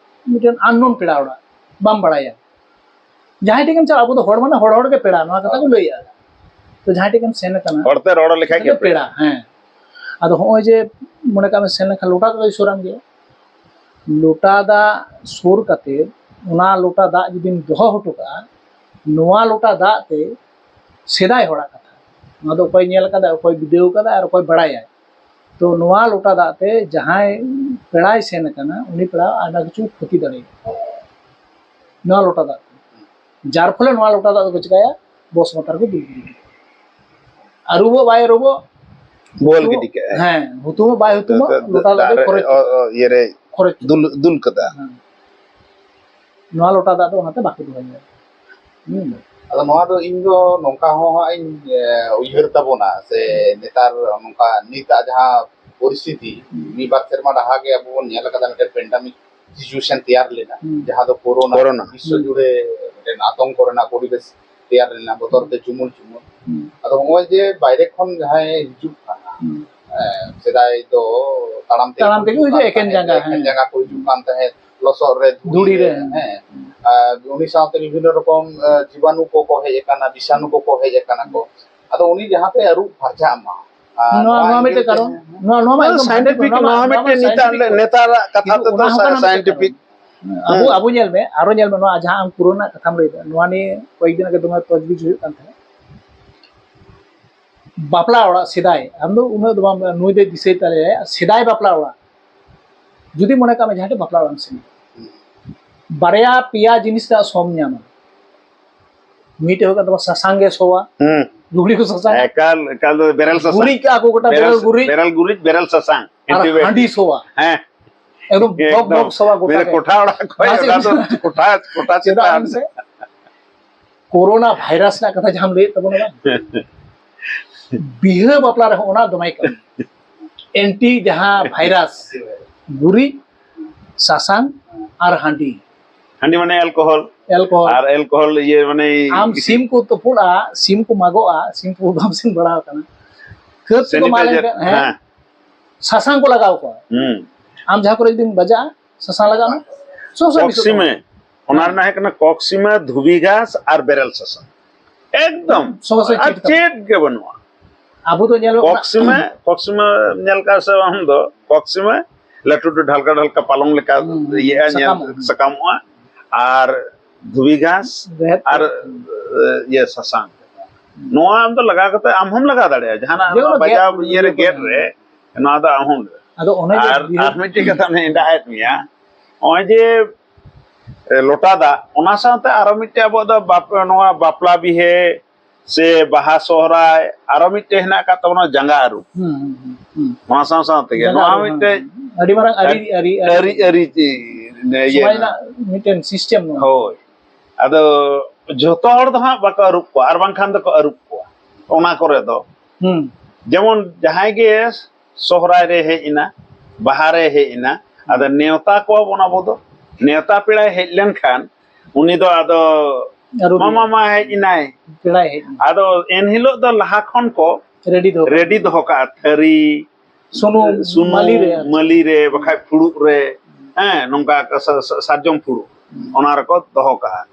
ᱢᱤᱫᱴᱮᱱ unknown ᱯᱮᱲᱟ ᱚᱲᱟᱜ ᱵᱟᱢ ᱵᱟᱲᱟᱭᱟ, ᱡᱟᱦᱟᱸᱭ ᱴᱷᱮᱱ ᱜᱮᱢ ᱪᱟᱞᱟᱜᱼᱟ, ᱟᱵᱚ ᱫᱚ ᱦᱚᱲ ᱢᱟᱱᱮ ᱦᱚᱲ ᱦᱚᱲ ᱜᱮ ᱯᱮᱲᱟ, ᱱᱚᱣᱟ ᱠᱟᱛᱷᱟ ᱠᱚ ᱞᱟᱹᱭᱟ᱾ ᱛᱚ ᱡᱟᱦᱟᱸᱭ ᱴᱷᱮᱱ ᱜᱮᱢ ᱥᱮᱱ ᱟᱠᱟᱱᱟ, ᱦᱚᱲᱛᱮ ᱨᱚᱲ ᱞᱮᱠᱷᱟᱡ ᱜᱮ ᱯᱮᱲᱟ᱾ ᱯᱮᱲᱟ, ᱦᱮᱸ᱾ ᱟᱫᱚ ᱦᱚᱸᱜᱼᱚᱭ ᱡᱮ ᱢᱚᱱᱮ ᱠᱟᱜ ᱢᱮ ᱥᱮᱱ ᱞᱮᱱᱠᱷᱟᱱ ᱞᱚᱴᱟ ᱫᱟᱜ ᱫᱚᱭ ᱥᱩᱨᱟᱢ ᱜᱮᱭᱟ, ᱞᱚᱴᱟ ᱫᱟᱜ ᱥᱩᱨ ᱠᱟᱛᱮ ᱚᱱᱟ ᱞᱚᱴᱟ ᱫᱟᱜ ᱡᱩᱫᱤᱢ ᱫᱚᱦᱚ ᱦᱚᱴᱚ ᱠᱟᱜᱼᱟ, ᱱᱚᱣᱟ ᱞᱚᱴᱟ ᱫᱟᱜ ᱛᱮ, ᱥᱮᱫᱟᱭ ᱦᱚᱲᱟᱜ ᱠᱟᱛᱷᱟ, ᱱᱚᱣᱟ ᱫᱚ ᱚᱠᱚᱭ ᱧᱮᱞ ᱠᱟᱫᱟ, ᱚᱠᱚᱭ ᱵᱤᱰᱟᱹᱣ ᱠᱟᱫᱟ ᱟᱨ ᱚᱠᱚᱭ ᱵᱟᱲᱟᱭᱟ, ᱛᱚ ᱱᱚᱣᱟ ᱞᱚᱴᱟ ᱫᱟᱜ ᱛᱮ ᱡᱟᱦᱟᱸᱭ ᱯᱮᱲᱟᱭ ᱥᱮᱱ ᱟᱠᱟᱱᱟ, ᱩᱱᱤ ᱯᱮᱲᱟ ᱟᱭᱢᱟ ᱠᱤᱪᱷᱩ ᱠᱷᱚᱛᱤ ᱫᱟᱲᱮᱭᱟᱜᱼᱟ ᱱᱚᱣᱟ ᱞᱚᱴᱟ ᱫᱟᱜ ᱛᱮ᱾ ᱡᱟᱨ ᱯᱷᱚᱞᱮ ᱱᱚᱣᱟ ᱞᱚᱴᱟ ᱫᱟᱜ ᱫᱚᱠᱚ ᱪᱤᱠᱟᱹᱭᱟ? ᱵᱚᱥ ᱢᱟᱛᱟᱨ ᱠᱚ ᱫᱩᱞ ᱜᱤᱰᱤ ᱠᱟᱜᱼᱟ᱾ ᱟᱹᱨᱩᱵᱚᱜ ᱵᱟᱭ ᱟᱹᱨᱩᱵᱚᱜ, ᱜᱳᱞ ᱦᱩᱛᱩᱢᱚᱜ, ᱜᱤᱰᱤ ᱠᱟᱜᱼᱟᱭ᱾ ᱦᱮᱸ, ᱦᱩᱛᱩᱢᱚᱜ ᱵᱟᱭ ᱦᱩᱛᱩᱢᱚᱜ, ᱫᱟᱜ ᱞᱚᱴᱟ ᱫᱟᱜ ᱫᱚ ᱨᱮ, ᱠᱷᱚᱨᱚᱪ ᱚ, ᱚ, ᱤᱭᱟᱹᱨᱮ ᱠᱷᱚᱨᱚᱪ ᱫᱩᱞ, ᱫᱩᱞ ᱠᱟᱫᱟ᱾ ᱦᱮᱸ᱾ ᱱᱚᱣᱟ ᱞᱚᱴᱟ ᱫᱟᱜ ᱫᱚ ᱚᱱᱟᱛᱮ ᱵᱟᱠᱚ ᱫᱚᱦᱚᱭᱟ᱾ ᱦᱩᱸ᱾ ᱟᱫᱚ ᱱᱚᱣᱟ ᱫᱚ ᱤᱧ ᱫᱚ ᱱᱚᱝᱠᱟ ᱦᱚᱸ ᱦᱟᱸᱜ ᱤᱧ ᱮ, ᱩᱭᱦᱟᱹᱨ ᱛᱟᱵᱚᱱᱟ, ᱥᱮ ᱱᱮᱛᱟᱨ ᱱᱚᱝᱠᱟ ᱱᱤᱛᱟᱜ ᱡᱟᱦᱟᱸ ᱯᱚᱨᱤᱥᱛᱷᱤᱛᱤ, ᱢᱤᱫ ᱵᱟᱨ ᱥᱮᱨᱢᱟ ᱞᱟᱦᱟ ᱜᱮ ᱟᱵᱚ ᱵᱚᱱ ᱧᱮᱞ ᱟᱠᱟᱫᱟ, ᱢᱤᱫᱴᱮᱱ ᱯᱮᱱᱰᱟᱢᱤᱠ ᱥᱤᱪᱩᱭᱮᱥᱚᱱ ᱛᱮᱭᱟᱨ ᱞᱮᱱᱟ, ᱡᱟᱦᱟᱸ ᱫᱚ ᱠᱳᱨᱳᱱᱟ᱾ ᱠᱳᱨᱳᱱᱟ᱾ ᱵᱤᱥᱥᱚ ᱡᱩᱲᱮ ᱢᱤᱫᱴᱮᱱ ᱟᱛᱚᱝᱠᱚ ᱨᱮᱱᱟᱜ ᱯᱚᱨᱤᱵᱮᱥ ᱛᱮᱭᱟᱨ ᱞᱮᱱᱟ, ᱵᱚᱛᱚᱨ ᱛᱮ ᱪᱩᱢᱩᱞ ᱪᱩᱢᱩᱞ᱾ ᱟᱫᱚ ᱱᱚᱜᱼᱚᱭ ᱡᱮ ᱵᱟᱭᱨᱮ ᱠᱷᱚᱱ ᱡᱟᱦᱟᱸᱭ ᱦᱤᱡᱩᱜ ᱠᱟᱱᱟ, ᱦᱮᱸ, ᱥᱮᱫᱟᱭ ᱫᱚ ᱛᱟᱲᱟᱢ ᱛᱮᱜᱮ ᱛᱟᱲᱟᱢ ᱠᱚ ᱛᱮᱜᱮ ᱦᱤᱡᱩᱜ ᱦᱤᱡᱩᱜᱼᱟ, ᱠᱟᱱ ᱮᱠᱮᱱ ᱛᱟᱦᱮᱸᱫ, ᱡᱟᱸᱜᱟ, ᱮᱠᱮᱱ ᱦᱮᱸ᱾ ᱡᱟᱸᱜᱟ ᱠᱚ ᱦᱤᱡᱩᱜ ᱠᱟᱱ ᱛᱟᱦᱮᱸᱫ, ᱞᱚᱥᱚᱫ ᱨᱮ, ᱫᱷᱩᱲᱤ ᱫᱷᱩᱲᱤ ᱨᱮ, ᱨᱮ᱾ ᱦᱮᱸ᱾ ᱟᱨ ᱩᱱᱤ ᱥᱟᱶᱛᱮ ᱵᱤᱵᱷᱤᱱᱱᱚ ᱨᱚᱠᱚᱢ ᱮ, ᱡᱤᱵᱟᱱᱩ ᱠᱚᱠᱚ ᱦᱮᱡ ᱟᱠᱟᱱᱟ, ᱵᱤᱥᱟᱱᱩ ᱠᱚᱠᱚ ᱦᱮᱡ ᱟᱠᱟᱱᱟ ᱠᱚ᱾ ᱟᱫᱚ ᱩᱱᱤ ᱡᱟᱦᱟᱸᱛᱮ ᱟᱹᱨᱩ ᱯᱷᱟᱨᱪᱟᱜ ᱢᱟ, ᱟᱨ ᱱᱚᱣᱟ, ᱱᱚᱣᱟ ᱱᱚᱣᱟ ᱢᱤᱫᱴᱮᱱ ᱤᱭᱟᱹᱛᱮ ᱠᱟᱨᱚᱱ᱾ ᱦᱮᱸ᱾ ᱱᱚᱣᱟ, ᱱᱚᱣᱟ ᱢᱟ ᱱᱚᱣᱟ ᱮᱠᱫᱚᱢ ᱥᱟᱭᱮᱱᱴᱤᱯᱷᱤᱠ, scientific, ᱱᱚᱣᱟ ᱱᱚᱣᱟ ᱢᱟ ᱢᱤᱫᱴᱮᱱ scientific ᱱᱤᱛᱟᱜ ᱠᱟᱨᱚᱱ᱾ ᱱᱮᱛᱟᱨᱟᱜ ᱠᱟᱛᱷᱟ ᱠᱤᱱᱛᱩ ᱛᱮᱫᱚ ᱚᱱᱟ ᱦᱚᱸ ᱠᱟᱱᱟ ᱢᱤᱫᱴᱮᱱ ᱥᱟᱭᱮᱱᱴᱤᱯᱷᱤᱠ᱾ ᱠᱟᱨᱚᱱ᱾ ᱟᱵᱚ, ᱦᱮᱸ᱾ ᱟᱵᱚ ᱧᱮᱞ ᱢᱮ, ᱟᱨᱚ ᱧᱮᱞ ᱢᱮ, ᱱᱚᱣᱟ ᱡᱟᱦᱟᱸ ᱟᱢ ᱠᱳᱨᱳᱱᱟ ᱠᱟᱛᱷᱟᱢ ᱞᱟᱹᱭ ᱮᱫᱟ, ᱱᱚᱣᱟ ᱱᱤᱭᱮ ᱠᱚᱭᱮᱠ ᱫᱤᱱ ᱟᱜᱮ ᱫᱚᱢᱮ ᱛᱚᱡᱵᱤᱡ ᱦᱩᱭᱩᱜ ᱠᱟᱱ ᱛᱟᱦᱮᱸᱫ᱾ ᱵᱟᱯᱞᱟ ᱚᱲᱟᱜ ᱥᱮᱫᱟᱭ, ᱟᱢ ᱫᱚ ᱩᱱᱟᱹᱜ ᱫᱚ ᱵᱟᱢ, ᱱᱩᱭ ᱫᱚᱭ ᱫᱤᱥᱟᱹᱭ ᱛᱟᱞᱮᱭᱟ, ᱥᱮᱫᱟᱭ ᱵᱟᱯᱞᱟ ᱚᱲᱟᱜ᱾ ᱡᱩᱫᱤ ᱢᱚᱱᱮ ᱠᱟᱜ ᱢᱮ ᱡᱟᱦᱟᱸ ᱴᱷᱮᱱ ᱵᱟᱯᱞᱟ ᱚᱲᱟᱜ ᱮᱢ ᱥᱮᱱ ᱮᱱᱟ, ᱵᱟᱨᱭᱟ ᱯᱮᱭᱟ ᱡᱤᱱᱤᱥ ᱨᱮᱭᱟᱜ ᱥᱚᱢ ᱧᱟᱢᱟ᱾ ᱢᱤᱫᱴᱮᱡ ᱦᱩᱭᱩᱜ ᱠᱟᱱ ᱛᱟᱢᱟ ᱥᱟᱥᱟᱝ ᱜᱮ ᱥᱚᱣᱟ, ᱦᱩᱸ᱾ ᱞᱩᱜᱽᱲᱤ ᱠᱚ ᱥᱟᱥᱟᱝ, ᱮᱠᱟᱞ, ᱮᱠᱟᱞ ᱫᱚ ᱵᱮᱨᱮᱞ ᱥᱟᱥᱟᱝ᱾ ᱜᱩᱨᱤᱡ ᱠᱟᱜᱼᱟ ᱠᱚ ᱜᱚᱴᱟ ᱵᱮᱨᱮᱞ ᱵᱮᱨᱮᱞ, ᱜᱩᱨᱤᱡ᱾ ᱵᱮᱨᱮᱞ ᱜᱩᱨᱤᱡ, ᱵᱮᱨᱮᱞ ᱥᱟᱥᱟᱝ᱾ ᱟᱨ ᱮᱱᱴᱤᱵᱟᱭᱳᱴᱤᱠ᱾ ᱦᱟᱺᱰᱤ ᱥᱚᱣᱟ᱾ ᱦᱮᱸ᱾ ᱮᱠᱫᱚᱢ ᱵᱚᱠ ᱮᱠᱫᱚᱢ᱾ ᱵᱚᱠ ᱥᱚᱣᱟ ᱜᱚᱴᱟ ᱢᱮᱱᱫᱟ ᱜᱮ᱾ ᱠᱚᱴᱷᱟ ᱚᱲᱟᱜ ᱠᱷᱚᱡ ᱢᱟᱥᱮ ᱚᱱᱟ ᱫᱚ ᱠᱚᱴᱷᱟ, ᱠᱚᱴᱷᱟ ᱪᱮᱫᱟᱜ ᱪᱮᱛᱟᱱ᱾ ᱢᱟᱥᱮ? ᱠᱳᱨᱳᱱᱟ ᱵᱷᱟᱭᱨᱟᱥ ᱨᱮᱱᱟᱜ ᱠᱟᱛᱷᱟ ᱡᱟᱦᱟᱸᱢ ᱞᱟᱹᱭᱮᱫ ᱛᱟᱵᱚᱱᱟ ᱵᱟᱝ? ᱵᱤᱦᱟᱹ ᱵᱟᱯᱞᱟ ᱨᱮᱦᱚᱸ ᱚᱱᱟ ᱫᱚᱢᱮ ᱠᱟᱹᱢᱤ᱾ ᱮᱱᱴᱤ ᱡᱟᱦᱟᱸ ᱵᱷᱟᱭᱨᱟᱥ, ᱜᱩᱨᱤᱡ, ᱥᱟᱥᱟᱝ ᱟᱨ ᱦᱟᱺᱰᱤ᱾ ᱦᱟᱺᱰᱤ ᱢᱟᱱᱮ ᱮᱞᱠᱳᱦᱚᱞ᱾ ᱮᱞᱠᱳᱦᱚᱞ᱾ ᱟᱨ ᱮᱞᱠᱳᱦᱚᱞ ᱤᱭᱟᱹ ᱢᱟᱱᱮ ᱟᱢ ᱤᱥᱤ- ᱥᱤᱢ ᱠᱚ ᱛᱩᱯᱩᱫᱼᱟ, ᱥᱤᱢ ᱠᱚ ᱢᱟᱜᱚᱜᱼᱟ, ᱥᱤᱢ ᱛᱩᱯᱩᱫ ᱵᱟᱢ ᱥᱤᱢ ᱵᱟᱲᱟ ᱟᱠᱟᱱᱟ᱾ ᱠᱷᱟᱹᱫ ᱛᱮᱠᱚ ᱢᱟᱜ sanitizer, ᱞᱮᱱᱠᱷᱟᱱ, ᱦᱮᱸ, ᱦᱮᱸ᱾ ᱥᱟᱥᱟᱝ ᱠᱚ ᱞᱟᱜᱟᱣ ᱠᱚᱣᱟ᱾ ᱦᱩᱸ᱾ ᱟᱢ ᱡᱟᱦᱟᱸ ᱠᱚᱨᱮ ᱡᱩᱫᱤᱢ ᱵᱟᱡᱟᱜᱼᱟ, ᱥᱟᱥᱟᱝ ᱞᱟᱜᱟᱣ ᱢᱮ᱾ ᱥᱚᱝᱥᱚᱭ ᱠᱚᱠᱥᱤᱢᱮ, ᱚᱱᱟ ᱨᱮᱱᱟᱜ ᱦᱩᱭᱩᱜ ᱠᱟᱱᱟ ᱠᱚᱠᱥᱤᱢᱮ, ᱫᱷᱩᱵᱤ ᱜᱷᱟᱥ ᱟᱨ ᱵᱮᱨᱮᱞ ᱥᱟᱥᱟᱝ᱾ ᱮᱠᱫᱚᱢ᱾ ᱥᱚᱝᱥᱚᱭ ᱟᱨ ᱪᱮᱫ ᱠᱟᱱᱟ? ᱪᱮᱫ ᱜᱮ ᱵᱟᱹᱱᱩᱜᱼᱟ᱾ ᱟᱵᱚ ᱫᱚ ᱧᱮᱞᱚᱜ ᱠᱟᱱᱟ ᱠᱚᱠᱥᱤᱢᱮ, ᱠᱚᱠᱥᱤᱢᱮ ᱧᱮᱞ ᱠᱟᱜ ᱥᱮ ᱟᱢ ᱫᱚ? ᱠᱚᱠᱥᱤᱢᱮ ᱞᱟᱹᱴᱩ ᱞᱟᱹᱴᱩ ᱰᱷᱟᱞᱠᱟ ᱰᱷᱟᱞᱠᱟ ᱯᱟᱞᱚᱝ ᱞᱮᱠᱟ ᱦᱩᱸ, ᱦᱩᱸ, ᱤᱭᱟᱹᱜᱼᱟ, ᱧᱮᱞ ᱥᱟᱠᱟᱢᱚᱜᱼᱟ᱾ ᱥᱟᱠᱟᱢᱚᱜᱼᱟ᱾ ᱟᱨ ᱫᱷᱩᱵᱤ ᱜᱷᱟᱥ ᱨᱮᱦᱮᱫ ᱟᱨ, ᱠᱚ᱾ ᱮ, ᱤᱭᱟᱹ ᱥᱟᱥᱟᱝ᱾ ᱱᱚᱣᱟ ᱟᱢ ᱫᱚ ᱞᱟᱜᱟᱣ ᱠᱟᱛᱮ ᱟᱢ ᱦᱚᱸᱢ ᱞᱟᱜᱟᱣ ᱫᱟᱲᱮᱭᱟᱜᱼᱟ᱾ ᱡᱟᱦᱟᱱᱟᱜ ᱡᱮᱠᱳᱱᱳ ᱱᱚᱣᱟ ᱵᱟᱡᱟᱣ ᱜᱮᱫ ᱤᱭᱟᱹ ᱨᱮ ᱤᱭᱟᱹ ᱠᱚ ᱜᱮᱫ ᱧᱟᱢᱟ᱾ ᱨᱮ ᱱᱚᱣᱟ ᱫᱚ ᱟᱢ ᱦᱚᱸᱢ ᱞᱟᱜᱟᱣ᱾ ᱟᱫᱚ ᱚᱱᱮ ᱡᱮ ᱟᱨ, ᱵᱤᱦᱟᱹ ᱟᱨ ᱢᱤᱫᱴᱮᱡ ᱠᱟᱛᱷᱟ ᱢᱮᱱᱟᱜ ᱮᱫ ᱢᱮᱭᱟ, ᱱᱚᱜᱼᱚᱭ ᱡᱮ, ᱮ, ᱞᱚᱴᱟ ᱫᱟᱜ, ᱚᱱᱟ ᱥᱟᱶᱛᱮ ᱟᱨᱚ ᱢᱤᱫᱴᱮᱡ ᱟᱵᱚᱣᱟᱜ ᱫᱚ ᱵᱟᱯ-, ᱱᱚᱣᱟ ᱵᱟᱯᱞᱟ ᱵᱤᱦᱟᱹ ᱥᱮ ᱵᱟᱦᱟ ᱥᱚᱦᱨᱟᱭ, ᱟᱨᱚ ᱢᱤᱫᱴᱮᱡ ᱦᱮᱱᱟᱜ ᱟᱠᱟᱫ ᱛᱟᱵᱚᱱᱟ ᱡᱟᱸᱜᱟ ᱟᱹᱨᱩᱵ᱾ ᱦᱩᱸ, ᱦᱩᱸ, ᱦᱩᱸ, ᱦᱩᱸ᱾ ᱱᱚᱣᱟ ᱥᱟᱶ ᱥᱟᱶ ᱛᱮᱜᱮ ᱡᱟᱸᱜᱟ ᱱᱚᱣᱟ ᱟᱹᱨᱩᱵ, ᱢᱤᱫᱴᱮᱡ ᱦᱮᱸ, ᱦᱮᱸ᱾ ᱟᱹᱰᱤ ᱢᱟᱨᱟᱝ ᱟᱹᱨᱤ, ᱟᱹᱨᱤ, ᱟᱹᱨᱤ, ᱟᱹᱨᱤ, ᱟᱹᱨᱤ, ᱟᱹᱨᱤ, ᱤᱭᱟᱹ ᱥᱚᱢᱟᱡᱽ ᱨᱮᱱᱟᱜ ᱢᱤᱫᱴᱮᱱ system ᱱᱚᱣᱟ᱾ ᱦᱳᱭ᱾ ᱟᱫᱚ ᱡᱷᱚᱛᱚ ᱦᱚᱲ ᱫᱚ ᱦᱟᱸᱜ ᱵᱟᱠᱚ ᱟᱹᱨᱩᱵ ᱠᱚᱣᱟ, ᱟᱨ ᱵᱟᱝᱠᱷᱟᱱ ᱫᱚᱠᱚ ᱟᱹᱨᱩᱵ ᱠᱚᱣᱟ᱾ ᱚᱱᱟ ᱠᱚᱨᱮ ᱫᱚ ᱦᱩᱸ᱾ ᱡᱮᱢᱚᱱ ᱡᱟᱦᱟᱸᱭ ᱜᱮ ᱥᱚᱦᱨᱟᱭ ᱨᱮ ᱦᱮᱡ ᱮᱱᱟ, ᱵᱟᱦᱟ ᱨᱮ ᱦᱮᱡ ᱮᱱᱟ, ᱟᱫᱚ ᱱᱮᱣᱛᱟ ᱠᱚᱣᱟ ᱵᱚᱱ ᱟᱵᱚ ᱫᱚ᱾ ᱱᱮᱣᱛᱟ ᱯᱮᱲᱟᱭ ᱦᱮᱡ ᱞᱮᱱᱠᱷᱟᱱ ᱩᱱᱤ ᱫᱚ ᱟᱫᱚ ᱟᱹᱨᱩᱵ ᱢᱟᱢᱟ ᱮᱭᱟ᱾ ᱢᱟ ᱦᱮᱡ ᱮᱱᱟᱭ᱾ ᱯᱮᱲᱟᱭ ᱦᱮᱡ ᱮᱱᱟ᱾ ᱟᱫᱚ ᱮᱱᱦᱤᱞᱳᱜ ᱫᱚ ᱞᱟᱦᱟ ᱠᱷᱚᱱ ᱠᱚ ᱨᱮᱰᱤ ᱫᱚᱦᱚ ᱠᱟᱜᱼᱟ᱾ ᱨᱮᱰᱤ ᱫᱚᱦᱚ ᱠᱟᱜᱼᱟ, ᱛᱷᱟᱹᱨᱤ, ᱥᱩᱱᱩᱢ, ᱥᱩᱱᱩᱢ ᱢᱟᱹᱞᱤ ᱨᱮ ᱟᱨᱠᱤ᱾ ᱢᱟᱹᱞᱤ ᱨᱮ, ᱵᱟᱠᱷᱟᱡ ᱯᱷᱩᱲᱩᱜ ᱨᱮ, ᱦᱮᱸ, ᱱᱚᱝᱠᱟ ᱥᱟ-, ᱥᱟ-, ᱥᱟᱨᱡᱚᱢ ᱯᱷᱩᱲᱩᱜ, ᱚᱱᱟ ᱨᱮᱠᱚ ᱫᱚᱦᱚ ᱠᱟᱜᱼᱟ᱾